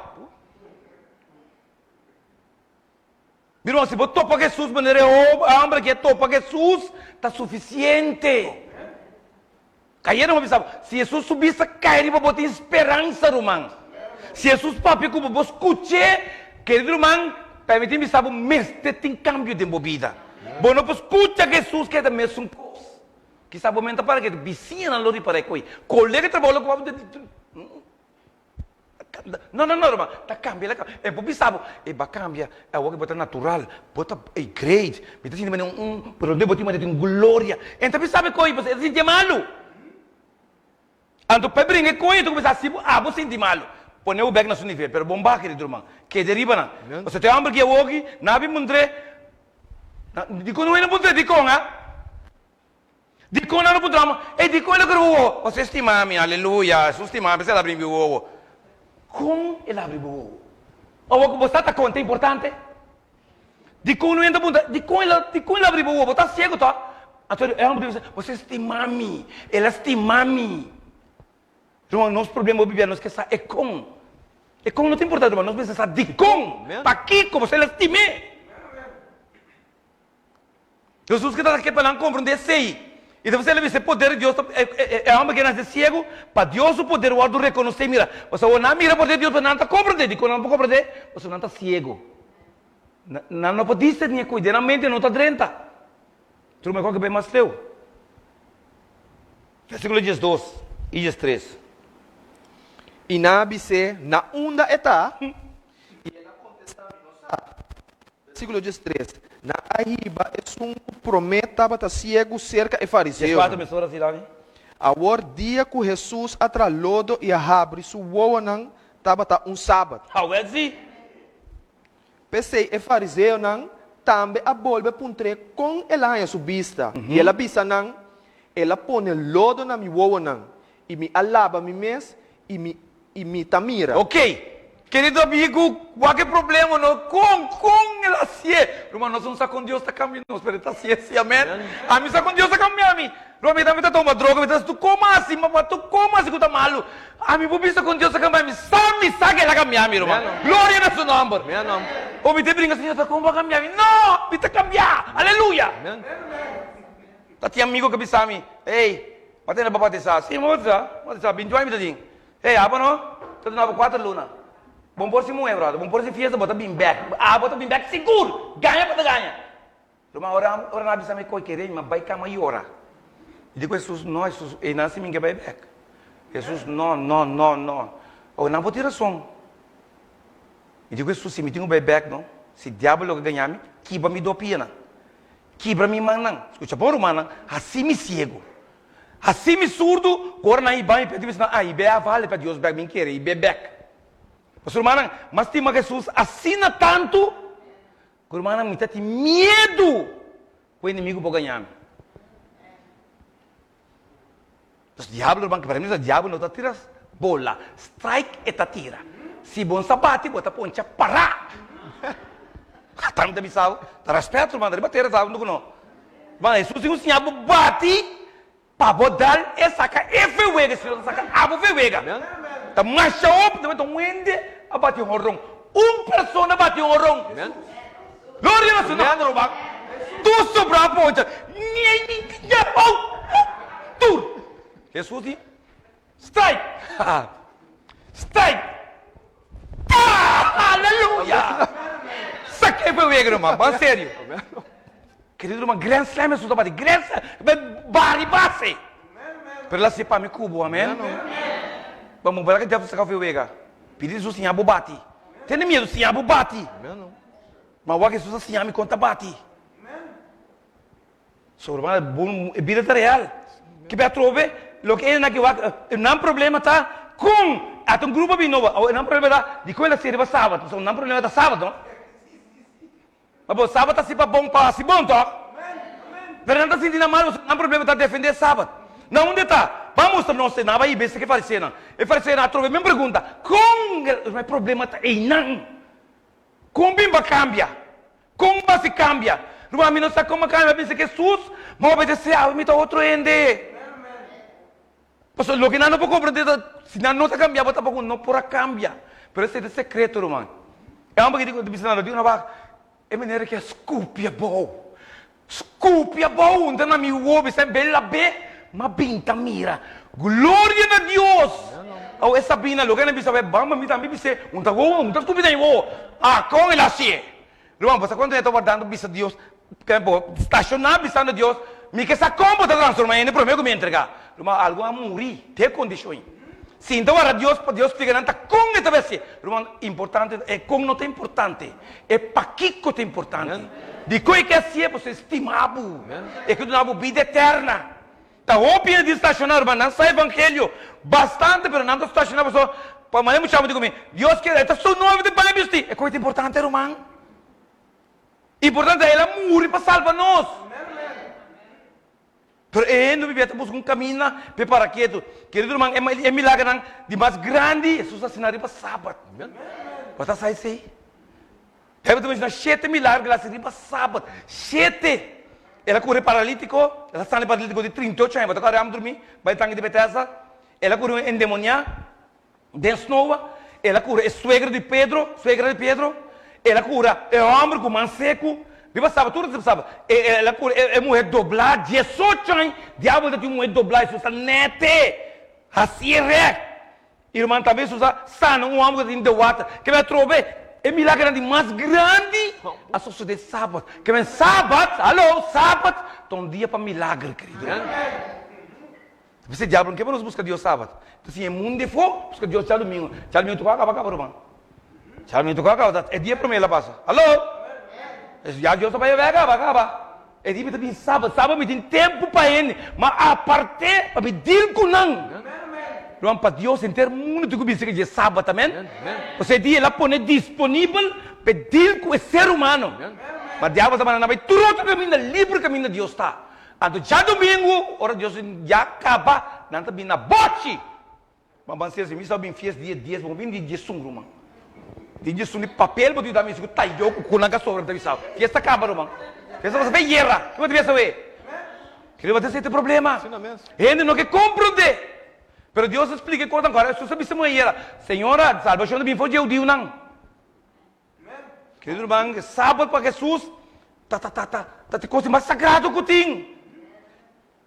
Mi ruman, si bo topa Hesus manera e hòmber aki a topa Hesus, ta sufisiente. Kayendo bo bisa bo, si Hesus su bista kai riba bo tin speransa, ruman. Si Hesus papia ku bo, bo skuch'é, kerido ruman, permití mi bisa bo, mester tin kambio den bo bida. Bo no por skucha Hesus keda mesun kos. Kisas bo menta para ke bisiñanan lo ripará e koe. Kolega di trabou lo ku No, no, no, ruman, ta cambia, la cambia. E por bisa bo, e ba cambia, awor ke bo ta natural, bo ta e great, mi ta sinti manera un, un, pero bo tin manera tin gloria. E ta bisa bo e koe, pasobra e ta sinti e malu. Anto pa e bringa e koe, e ta kuminsá hasi bo, abo sinti malu. Pone bo bek na su nivel, pero bon baha, kerido ruman, keda riba nan. Pasobra te homber ki awor aki, nan a bin puntr'é, dikon no hende puntr'é, dikon, ha? Dikon nan no por drama? Ey, dikon el a kere wowo? Pasobra e stima mi, aleluya, Hesus stima mi, p'esei el a abri mi wowo. Kon el a abri bo wowo? Awor ku bo sa ta konta importante. Dikon no hende ta puntra, dikon el a, dikon el a abri bo wowo? Bo ta siegu tò? Anto e hòmber ta bisa, Pasobra e stima mi, el a stima mi. Ruman, nos problema hopi bia nos ke sa e kon. E kon no ta importante, ruman, nos mester sa dikon, pakiko, pasobra el a stim'é. Hesus ke ta ke pa nan komprendé esei. I ta el a bisa e poder di Dios ta e hòmber ke nase siegu, pa Dios su poder wòrdu rekonosé. Mira, pasobra nan mira poder di Dios, pero nan ta komprendé. Dikon nan no por komprendé? Pasobra nan ta siegu. Nan no por diserní e kos, den nan mente no ta drenta. Tur mehor ke bai mas leu. Versíkulo 12 i 13. I nan a bis'é, Na unda e ta? I el a kontestá, Mi no sa. Versíkulo 13, Nan a hiba esun ku promé tabata siegu serka e fariseonan. Awor dia ku Hesus a traha lodo i a habri su wowonan tabata un sabat. P'esei e fariseonan tambe a bolbe puntr'é kon el a haña su bista, i el a bisa nan, El a pone lodo na mi wowonan, i mi a laba mi mes, i mi i mi ta mira. Ok, kerido amigu, wak e problema no, kon, kon el a hasié? Ruman, nos no sa kon Dios ta kambia nos, pero e ta hasié si, amen. Ami sa kon Dios ta kambia mi. Ruman, mi tambe ta toma droga, mi ta hasi tur koma hasi, ma tur koma hasi ku ta malu. Ami por bisa kon Dios ta kambia mi, sa mi sa ku el a kambia mi, ruman. Gloria na su nòmber. O mi ta bringa, Señor, ta kon bo a kambia mi? No, mi ta kambia! Aleluya! Ta tin amigu ku a bisa mi, Ey, bo a tene pa batisá? Sí, mi a batisá, mi a batisá, binti aña mi ta tin. Hey, abo no? Ta duna bo kuater luna. Bon por si muhé, brother. Bon por si fiesta, bo ta bin bek. Abo ta bin bek sigur! Gaña pa ta gaña. Ruman, ora ora nan a bisa mi koe kere, mi a bai kama yora. Mi di ku Hesus, no, Hesus, einan si mi ke bai bek. Hesus, no, no, no, no. Oke, nan por tin rason. Mi di ku Hesus, si mi tin ku bai bek, no, si diabel lo ke gaña mi, kiba mi do pianan. Kibra mi mannan. Skucha bon, rumannan, hasi mi siegu. Hasi mi surdu, ku ora nan hiba mi p'e, mi bisa nan, ah, hib'é a vale pa Dios bèk, mi kere hib'é bèk. Pasobra rumannan, m'a stima Hesus asina tantu, ku rumannan mi ta tin miedu ku e enemigu por gaña mi. Nos diablo, ruman, para mi nos diablo no ta tira bola, strike e ta tira. Si bo no sa bati, bo ta poncha pará. Ata mi ta bisa bo, ta respet, ruman, riba tera sa ku no. Ruman, Hesus tin ku siña bo bati pa bo dal e saka e fewega, si no ta saka abo fewega. Ta masha hopi, ta un hende a bati un horon. Un persona a bati un horon. Gloria na su nomber, ruman. Tur sobra poncha. Tur. Hesus di, Strike! Strike! Aleluya! Sake fewega, ruman. Ban serio. Querido ruman, grand slam Hesus a bati. Grand slam. Bari base. Pero el a hasi pa mi ku bo, amen. Bo mira ke diablo ta saka fewega. Pidi Hesus siña bo bati. Tene miedu, siña bo bati. Ma wak Hesus a siña mi kon ta bati. So ruman, bon, e bida ta real. Ke be atrobe, loke e nan ke wak, nan problema ta kon ata un grupo bin nobo, awor nan problema ta dikon el a sirbi pa sabat, pasobra nan problema ta sabat no. Ma bo sabat ta hasi pa bon pa hasi bon tok? Pero nan ta sinti nan mal pasobra nan problema ta defende sabat. Na unda e ta? Ban mustra nos e nan a bai bes ke fariseonan. E fariseonan a trobe men pregunta, kon e problema ta einan? Kon bin bo a kambia? Kon bo a hasi kambia? Ruman mi no sa kon bo a kambia, mi a bisa Jesus, ma obedesé awe mi ta otro hende. Pasobra loke nan no por komprendé ta, si nan no ta kambia bo tampoko no por a kambia. Pero esei ta e sekreto, ruman. E hòmber ki di ku ta bisa nan, di una wak, e manera ki a skupi abou, skupi abou, un ta na mi wowo, bisa e bel lab'é, m'a bin ta mira. Gloria na Dios! Awo e Sabina, loke nan bisa, bamba mi tambe bis'é, un ta wowo, un ta skupi na mi wowo. Ah, kon el a hasié? Ruman, bo sa kuantu hende ta wardando bisa Dios, bo stashoná bisando Dios, Mi ke sa kon bo ta transformá hende promé ku mi entregá. Ruman, algun a muri den e kondishon ei. Sinta warda Dios pa Dios splika nan ta kon e ta bai hasié. Ruman, importante ta, e kon no ta importante, e pakiko ta importante. Dikon e ke hasié? Pasobra e stima bo. E ke duna bo bida eterna. Ta hopi hende di stashoná, ruman, nan sa evangelio bastante, pero nan ta stashoná pasobra pa manera mucha di ku mi, Dios kere, e ta su novio den paña bisti. E kos ta importante, ruman. Importante, el a muri pa salba nos. Pero e hende bibia ta buska un kaminda pa e para ketu. Kerido ruman, e milagernan di mas grandi Hesus a hasi nan riba sabat. Bo ta sa esei? Bijbel ta menciona shete milagro ku el a hasi riba sabat. Shete! El a kura e paralítiko, el a sana e paralítiko di 38 aña, bo ta kòrda amo drumí bai tanki di Betesda? El a kura un endemoniá den snoa, el a kura e suegro di Pedro, suegra di Pedro, el a kura e hòmber ku man seku riba sabat, tur riba sabat. El a kura e muhé doblá diesocho aña, diabel ta tin un muhé doblá, Hesus a nèt'é, hasié rèk. I ruman tambe Hesus a sana un hòmber ku ta tin dewata. Ke men atrobe e milagernan di mas grandi a sosodé sabat. Ke men sabat, haló, sabat ta un dia pa milager, kerido. P'esei diablo no ke pa nos buska Dios sabat. Ta siña e mundu efo buska Dios djadumingu. Djadumingu tur kos a kaba kaba, ruman. Djadumingu tur kos a kaba. E dia promé el a pasa. Haló! Ya Dios a bai a kaba kaba. E di mi ta bin sabat, sabat mi tin tempu pa hende, ma apart'é pa mi deal ku nan. Ruman, pa Dios henter mundu tin ku bisa ke dje sabat, amen? Pasobra e dia el a pone disponibel pa e deal ku e ser humano. Ma diabel ta manda nan bai tur otro kaminda, libre kaminda Dios ta. Anto djadumingu, ora Dios ya kaba, nan ta bin na bochi. Ma ban ser si mi sa bin fies dia dies bo bin di diesun ruman. Di diesun di papel bo tin ta misi ku tayo ku kunan ka sobra mi ta bisa bo. Fiesta kaba ruman. Fiesta pasa pe yera. Ki bo ta bisa we? Kere bo ta sete problema. Hende no ke komprende. Pero Dios a splika e kos ankor. Hesus a bisa muher yera, Señora, salbashon ta bin for dje hudiunan. Kerido ruman, e sabat pa Hesus ta ta ta ta ta e kos di mas sagrado ku tin.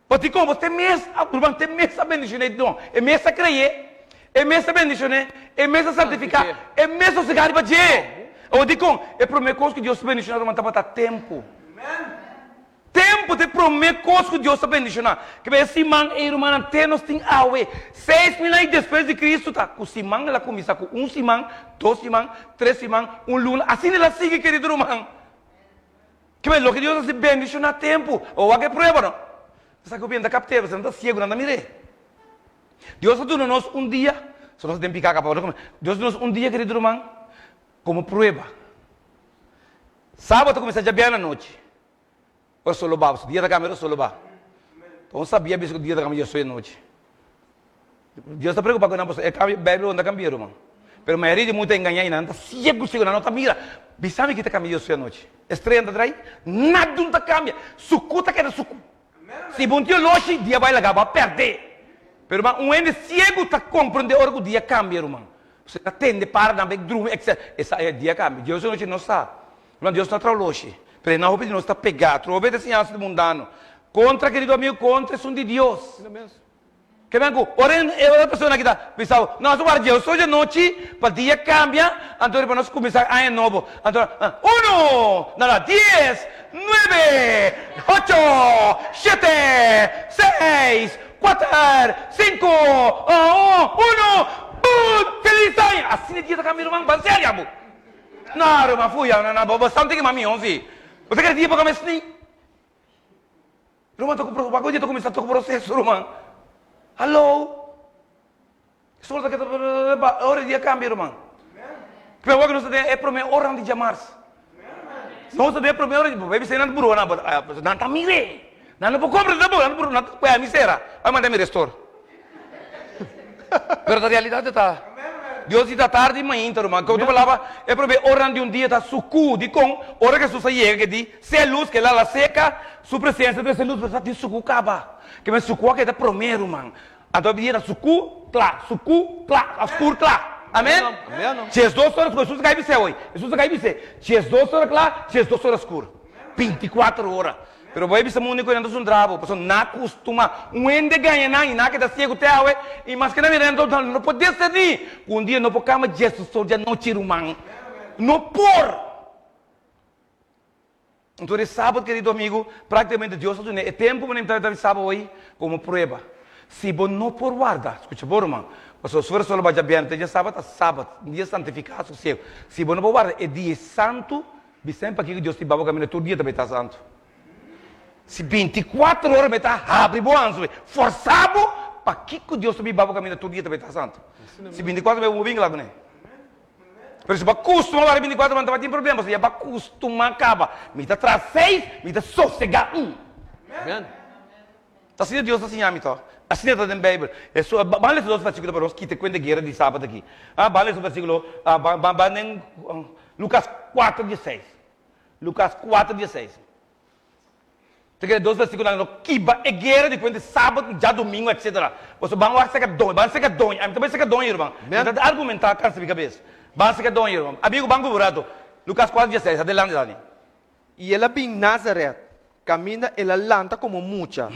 Patikon bo te mes a ruman te mes a bendishoné no e mes a kreyé e mes a bendishoné e mes a santifiká e mes a sosegá riba dje awor dikon e promé kos ku Dios ta bendishoná ruman tabata tempu tempu ta e promé kos ku Dios ta bendishoná kibé e siman ei rumannan te nos tin awe 6000 aña despues di Kristu ta ku siman el a kuminsá ku un siman dos siman tres siman un luna asina el a sigui kerido ruman. Kiba loke Dios hasi bendishoná tempu. Bo wak e prueba no. Bo sa ku benta kapt'é, bo sa nan ta siegu, nan ta mir'é. Dios a duna nos un dia, so nos den piká kaba, Dios a duna nos un dia, kerido ruman, komo prueba. Sábado ta kuminsá djabièrnè anochi. Ora sol lo ba, dia ta kambia ora sol lo ba. Ta un sabia bisa ku dia ta kambia djasoy anochi. Dios ta preocupa cu nan pasobra e cambia Bijbel no ta cambia ruman. Pero mayoria di mundo ta engaña y nan ta ciego ciego nan no ta mira. Bisa mi ki ta cambia Dios su anochi. E strea no ta drai? Nada no ta cambia. Sucu ta keda sucu. Si bo no tin oloshi dia bai laga bo a perde. Pero ruman un hende ciego ta comprende ora cu dia cambia ruman. Pasobra e ta tende para nan bay drumi etc. E sa e dia cambia. Dios su anochi no sa. Ruman Dios no a traha oloshi. Pero e nan hopi di nos ta pega. Atrobe ta siñansa di mundano. Contra kerido amigo contra esun di Dios. Ke men ku ora e otro persona ki ta bisa bo, Nos a warda dje oso dje nochi pa dia kambia, anto riba nos kuminsá aña nobo. Anto, Uno, nada, dies, nuebe, ocho, shete, seis, kuater, sinku, uno, bum! Felis aña! Asina e dia ta kambia ruman, ban seria bo. No ruman, fuya, no, no, bo sa un tiki mas mihó si. Bo ta kere dia por kambia esni? Ruman ta ku wak oye ta kuminsá ta ku proseso ruman. Hallo. Sol ta keda ora di dia kambia ruman. Pero wak nos ta den e promé oranan di djamars. Nos ta den e promé ora di bo bisa nan ta bruha nan but nan ta mir'é. Nan no por kompra nan ta bruha nan ta bruha nan ta kue mi sera bai manda mi restor. Pero ta realidat ta. Dios di ta tardi mainta ruman. Ku otro palabra e promé oranan di un dia ta sukú. Dikon? Ora ku Hesus a yega ke di sea lus ke lala seka su presensia trese lus pero sa tin sukú kaba. Ke men sukú a keda promé ruman. Anto e dia ta sukú kla, sukú kla, oskur kla. Amen? 12 ora skur. Hesus a kai bis'é awor. Hesus a kai bis'é, 12 ora kla, 12 ora skur. Bintikuater ora. Pero bo a bisa mundu ku nan ta zundra bo, pasobra nan a kustumá. Un hende gaña nan i nan a keda siegu te awe, i maske nan mira nan no por diserní ku un dia no por kama Jesus sol di anochi, ruman. No por! Anto di sabat, kerido amigu, praktikamente Dios a duna e tempu ku nan ta di sabat hoy komo prueba. Si bo no por warda, skucha bo ruman, pasobra suera solo bai djabièrnè te djasabat ta sabat, un dia santifiká, sosiegu. Si bo no por warda e dia santu, bisami pakiko Dios tin babo kaminda tur dia ta bai ta santu. Si bintikuater ora bai ta habri bo ansu, forsa bo, pakiko Dios ta biba bo kaminda tur dia ta bai ta santu. Si bintikuater bai bo bin kla kuné. Pero si bo a kustuma wak 24 ora, no tin problema, pasobra ya bo a kustuma kaba. Mi ta traha seis, mi ta sosegá un. Amen. Ta asina Dios ta siña mi tòg. Asina ta den Beibel. Eso, ban lesa dos versíkulo pa nos kita kuenta guera di sabat aki. Ah, ban lesa un versíkulo, ah, ban, ban, ban den Lukas kuater dieseis. Lukas kuater dieseis. Ta kere dos versikulonan lo kiba e guera di fuente sabat ku djadumingu etc. Pasobra ban wak seka doño, ban seka doño, ami ta bai seka doño ruman. Mi ta argumentá kansa mi kabes. Ban seka doño ruman. Amigu ban ku bo rato. Lukas kuater dieseis, adelante Dani. I el a bin Nazaret, kaminda el a lanta komo mucha.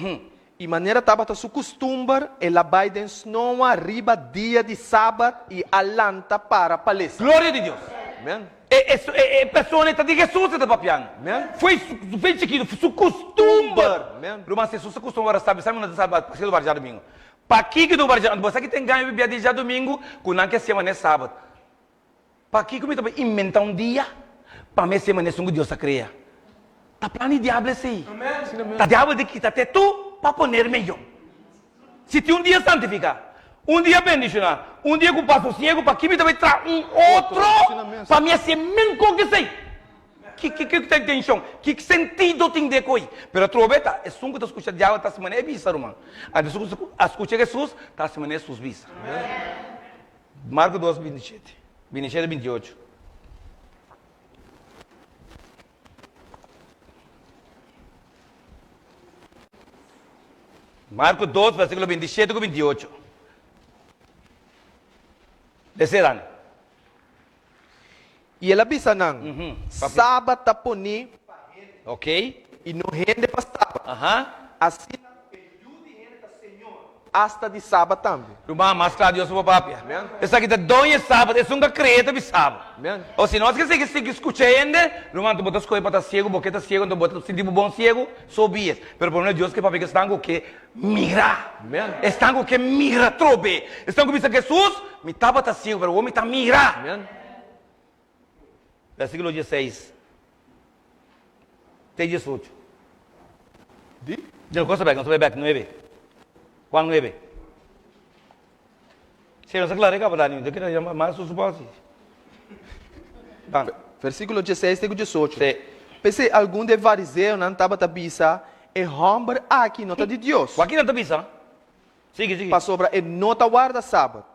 I manera tabata su kustumber, el a bai den snoa riba dia di sabat i a lanta para pa lesa. Gloria di Dios. Amen. E, e, e persona e ta di Hesus e ta papiando. Amen. Foi su, foi chikitu, foi su kustumber. Amen. Ruman, si Hesus ta kustumber a sabi, sabi no ta sabi, paske ta wara djadumingu. Pakiko ta wara djadumingu? Bo sa ki ten gaña bibia di djadumingu ku nan ke sema ne sabat. Pakiko mi ta bai inventa un dia pa mi hasi manera esun ku Dios a krea? Ta plan di diablo esei. Ta diablo di kita te tu pa ponerme yo. Si tin un dia santifiká, un dia bendishoná, un dia ku pas sosiegu, paki mi ta bai traha un otro pa mi hasi e men kos ku esei? Ki ki ki ta intenshon? Ki sentido tin den koi? Pero atrobe ta esun ku ta skucha diablo ta hasi manera e bisa, ruman. Anto esun ku a skucha Hesus ta hasi manera Hesus bisa. Marko dos, 27, 27, 28. Marko 2, versíkulo 27 ku 28. Lese, Dani. I el a bisa nan, Sabat ta poní pa hende. Ok. I no hende pa sabat. Aha. Asina ku e Yu di hende ta Señor asta di sabat tambe. Ruman, mas kla Dios por papia. Amen. Esaki ta doño e sabat, esun ku a krea ta bisa bo. Amen. O si nos ke sigui sigui skucha hende, ruman, anto bo ta skohe pa ta siegu, bo ke ta siegu, anto bo ta sinti bo bon siegu, so be it. Pero por lo menos Dios ke papia ku esnan ku ke mira. Amen. Esnan ku ke mira trobe. Esnan ku bisa, Hesus, mi tabata siegu, pero awor mi ta mira. Amen. Versíkulo dieseis te diesocho. Di? Di cosa bek, nos ta bai bek nuebe. Juan nuebe. Si, nos a klare kaba Dani, mi ta kere mas su suposi. Ban. Versíkulo dieseis te ku diesocho. Sí. P'esei algun di e fariseonan tabata bisa, E hòmber aki no ta di Dios. Wak kinan ta bisa? Sigui, sigui. Pasobra e no ta warda sabat.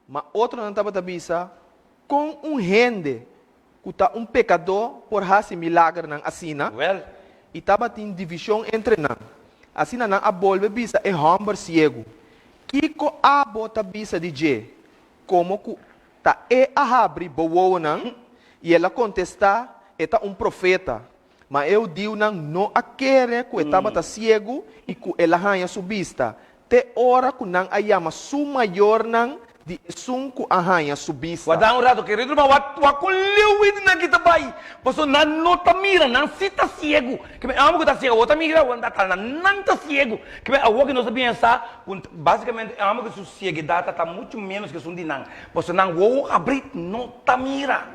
Ma otronan tabata bisa, Kon un hende ku ta un pekadó por hasi milagernan asina? Wèl. I tabatin divishon entre nan. Asina nan a bolbe bisa e hòmber siegu, Kiko abo ta bisa di dje, komo ku ta e a habri bo wowonan? I el a kontestá, E ta un profeta. Ma e hudiunan no a kere ku e tabata siegu i ku el a haña su bista, te ora ku nan a yama su mayornan di esun ku a haña su bista. Wak un rato, kerido ruman, wak wak kon leu hendenan ki ta bai, pasobra nan no ta mira, nan si ta siegu. Ke men amo ku ta siegu, awor ta mira, awor ta tal, nan ta siegu. Ke men awor ku nos ta pensa ku basikamente e amo ku su sieguedat ta ta muchu ménos ku esun di nan, pasobra nan wowo habrí no ta mira.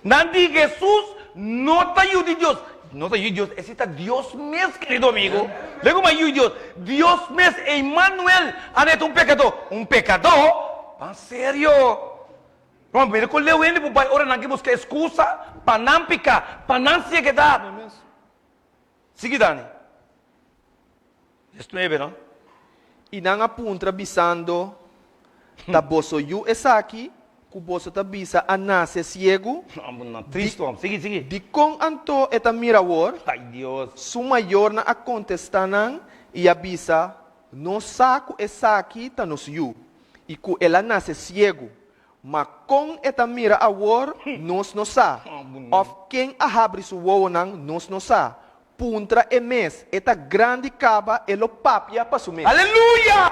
Nan di, Hesus no ta Yu di Dios. No ta yu di Dios, esei ta Dios mes, kerido amigo. Lei kuma yu di Dios. Dios mes, Emmanuel, a neta un pekadó. Un pekadó? Ban serio. Ruman, mira kon leu hende por bai ora nan ke buska eskusa pa nan piká, pa nan sieguedat. Sigui, Dani. 19, no? I nan a puntra bisando, Ta boso yu esaki, ku boso ta bisa a nase siegu? Dikon anto e ta mira awor? Su mayornan a kontestá nan i a bisa, Nos sa ku esaki ta nos yu, i ku el a nase siegu, ma kon e ta mira awor, nos no sa, òf ken a habri su wowonan, nos no sa. Puntra e mes, e ta grandi caba e lo papia pa su mes. Aleluya!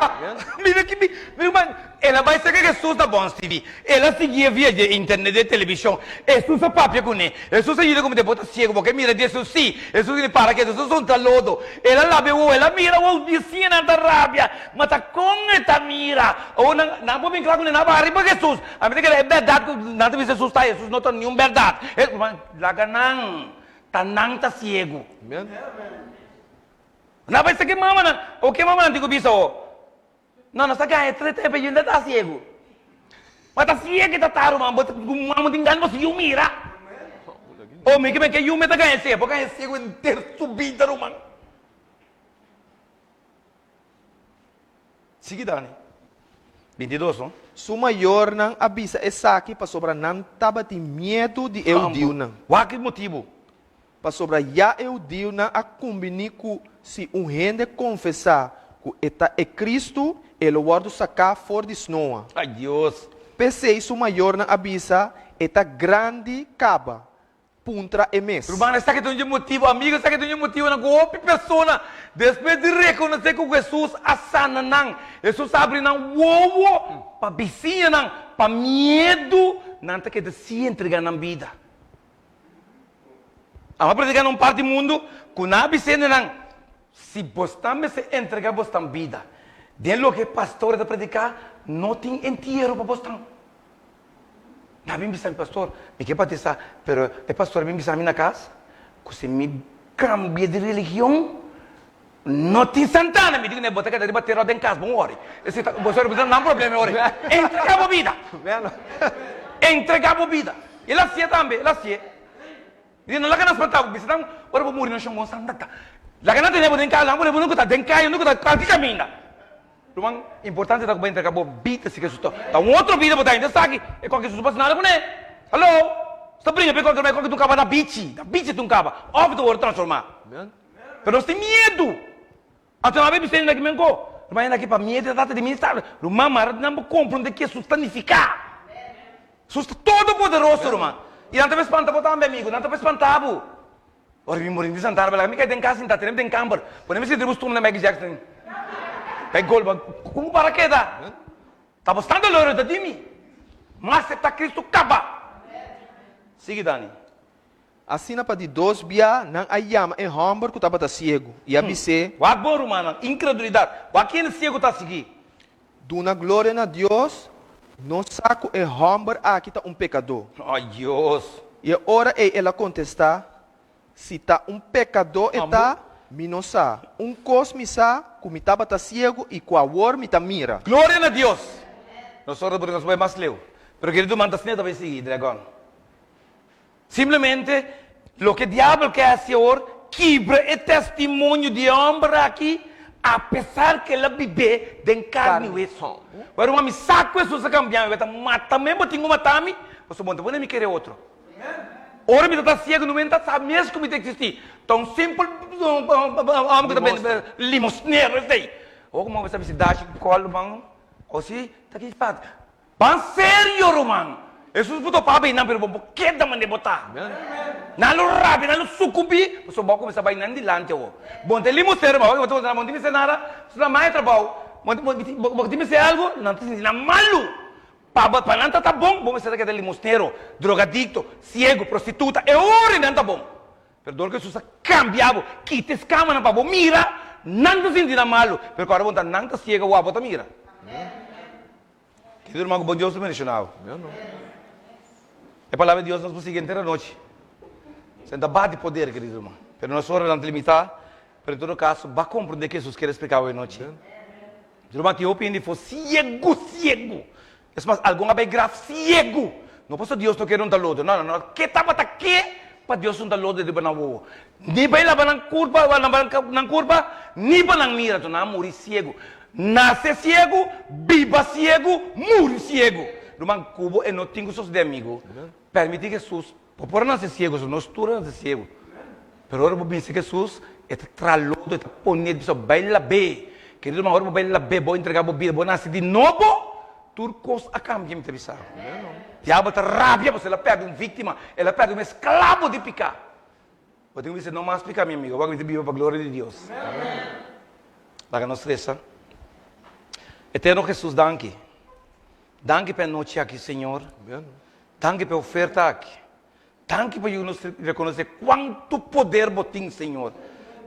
Mira ki mi ruman, el a bai serka Hesus na Bons TV, el a siguié via dje internet, dje televishon. Hesus a papia kuné. Hesus a yuda ku mi bo ta siego, bo ke mira di Hesus? Sí. Hesus di para ketu, Hesus hunta lodo. El a laba e wowo, el a mira wowo, bisiñanan ta rabia, ma ta kon e ta mira? Awor nan, nan por bin kla kuné, nan a baha riba Hesus. Ami ta kere e bèrdat ku nan ta bisa Hesus ta, Hesus no ta niun bèrdat. Ruman, laga nan. Ta nan ta siegu. Nan pensa ke mamanan, o ke mamanan tin ku bisa o? No, nos ta gaña tres tempu e yunda ta siegu. Ma ta siegu e ta ta ruman, bo ta ku mama tin gana bo si yu mira. O mi ke men ke yu me ta gaña siegu, bo gaña siegu henter su bida ruman. Sigui Dani. 22, no? Su mayornan a bisa esaki pasobra nan tabatin miedu di e hudiunan. Wak e motibu. Pasobra ya e hudiunan a kumbiní ku si un hende konfesá ku e ta e Kristu, e lo wòrdu saká for di snoa. Ay Dios! P'esei su mayornan a bisa, E ta grandi kaba. Puntra e mes. Ruman, esaki ta un dje motibu, amigo, esaki ta un dje motibunan ku hopi persona, despues di rekonosé ku Hesus a sana nan, Hesus a abri nan wowo pa bisiñanan, pa miedu nan ta keda sin entregá nan bida. Amo a prediká na un parti mundu ku nan a bisa hendenan, Si bosnan mester entregá bosnan bida den loke e pastor ta prediká, no tin entiero pa bosnan. Nan a bin bisa mi, Pastor, mi ke batisa, pero e pastor a bin bisa mi na kas ku si mi kambia di religion, no tin santana. Mi di kuné, bo ta keda riba tera den kas, bon wòri. Esei ta, bo ta nan problema e ora ei. Entregá bo bida! Entregá bo bida! El a hasié tambe, el a hasié. Mi di, No laga nan spantá bo, bisa nan ora bo muri nan shon bon santa. Laga nan tene bo den kas, laga bo ku ta den kaya, ku ta kualke kaminda. Ruman, importante ta ku bo entrega bo bida si Jesus ta. Ta un otro bida bo ta hende esaki, e koke Jesus no pasa nada kuné. Hallo! Bo ta bringa pa e koke, e koke tun kaba na bichi, na bichi tun kaba, òf ta wòrdu transformá. Pero nos tin miedu. Anto nan a bai bisa hende aki men ko, Ruman, hende aki pa miedu ta trata di ministra. Ruman, mara nan bo komprondé ke Jesus ta nifiká. Jesus ta todopoderoso, ruman. I nan ta bai spanta bo tambe, amigu, nan ta bai spanta bo. Ora mi muri di Santana bela mi kai den kas sinta tene mi den kamber pone mi sinti riba stoel na Michael Jackson kai gol ba como para keda ta bastante loro ta di mi mi acepta Cristo kaba sigui Dani. Asina pa di dos bia nan a yama e hòmber ku tabata siegu i a bis'é. Wak bon rumannan, inkredulidat, wak kende siegu ta sigui. Duna gloria na Dios, nos sa ku e hòmber aki ta un pekadó. Ay, Dios! I e ora ei el a kontestá, Si ta un pekadó e ta, mi no sa. Un kos mi sa, ku mi tabata siegu i ku awor mi ta mira. Gloria na Dios! Nos ora por nos bai mas leu. Pero kerido man ta asina ta bai sigui, Dragon. Simplemente, loke diabel ke hasi awor, kibra e testimonio di e homber aki, apesar ke el a bib'é den karni i weso. Wèl, ruman, mi sa ku Hesus a kambia mi, wèl ta mata mi, bo tin ku mata mi, pasobra bo no ta pone mi kere otro. Ora mi ta ta siegu, no mi ta sa mes ku mi ta eksistí. Ta un simpel homber ku ta bende limosnero esei. Awor ku mi a bisa dashi ku kòl, ruman, o si, ta ki fásil. Ban serio ruman! Hesus por topa bay nan pero bo por keda mane bo ta. Nan lo rabia, nan lo sucumbi, pasobra bo a cuminsa bay nan dilanti awor. Bo ta limosnero, bo ta bo tin mester nada, su ta maya trabao, bo tin mester algo, nan ta sinti nan malu. Pa pa nan ta ta bon, bo mester ta keda limosnero, drogadicto, ciego, prostituta, e ora nan ta bon. Pero dor cu Hesus a cambia bo, kita es camanan pa bo mira, nan ta sinti nan malu, pero cu ora bo ta nan ta ciego awor bo ta mira. Kende ruman ku bon Dios ta bendishoná bo? E palabra di Dios nos por sigui henter anochi. Senta bati poder, kerido ruman. Pero nos oranan ta limitá, pero en todo kaso, bo a komprondé ke Hesus kier a splika awe nochi. Ruman tin hopi hende for siegu, siegu. Es mas, algun a bai graf siegu. No pasobra Dios no kier hunta lodo, no, no, no. Ke tabata ke pa Dios hunta lodo riba nan wowo? Ni pa e laba nan kurpa, laba nan kurpa, ni pa nan mira. Anto nan a muri siegu. Nase siegu, biba siegu, muri siegu. Ruman, ku bo e no tin ku sosodé, amigu. Permití Hesus Bo por a nase siegu, so nos tur a nase siegu. Pero ora bo binse Hesus, e ta traha lodo, e ta pone bisa bo bai lab'é. Kerido hermano, ora bo bai lab'é, bo entrega bo bida, bo nase di nobo, tur kos a kambia, mi ta bisa bo. Diabel ta rabia pasobra el a pèrdè un víktima, el a pèrdè un esklabo di piká. Bo tin ku bisa, no mas piká, mi amigo, awor mi ta biba pa gloria di Dios. Laga nos resa. Eterno Hesus, danki. Danki pa e nochi aki, Señor. Danki pa e oferta aki. Danki pa yuda nos rekonosé kuantu poder bo tin, Señor.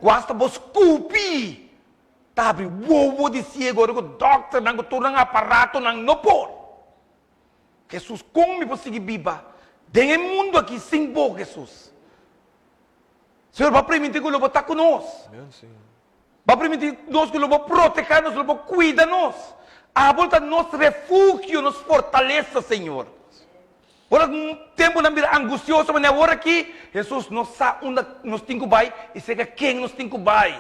Ku asta bo skupi ta habri wowo di siegu ora ku dòkternan ku tur nan aparatonan no por. Hesus, kon mi por sigui biba den e mundu aki sin bo, Hesus? Señor, bo a primintí ku lo bo ta ku nos. Bo a primintí nos ku lo bo protehá nos, lo bo kuida nos. Abo ta nos refugio, nos fortalesa, Señor. Ora tempunan bira angustioso manera awor aki, Hesus, nos sa unda nos tin ku bai i serka ken nos tin ku bai.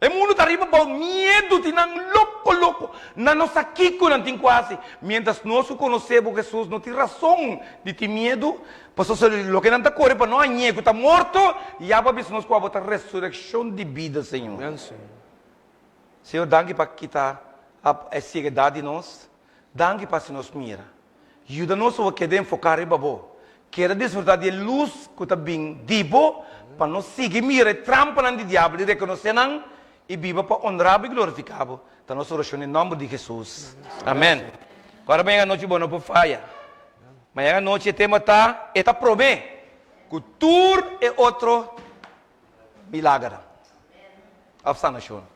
E mundu ta riba bou miedu, tin nan loko loko, nan no sa kiko nan tin ku hasi. Miéntras nos ku konosé bo, Hesus, no tin rason di tin miedu, pasobra loke nan ta kore pa no hañ'é ku ta morto, ya bo a bisa nos ku abo ta resurekshon di bida, Señor. Señor, danki pa kita e sieguedat di nos. Danki pa hasi nos mira. Yuda nos pa keda enfoká riba bo. Keda disfrutá di e lus ku ta bin di bo pa nos sigui mira e trampanan di diabel i rekonosé nan i biba pa onrá bo i glorifiká bo. Ta nos orashon den nòmber di Hesus. Amèn. Ku ora mañana anochi bo no por faya. Mañana anochi e tema ta E ta promé ku tur e otro milagernan òf sanashonnan.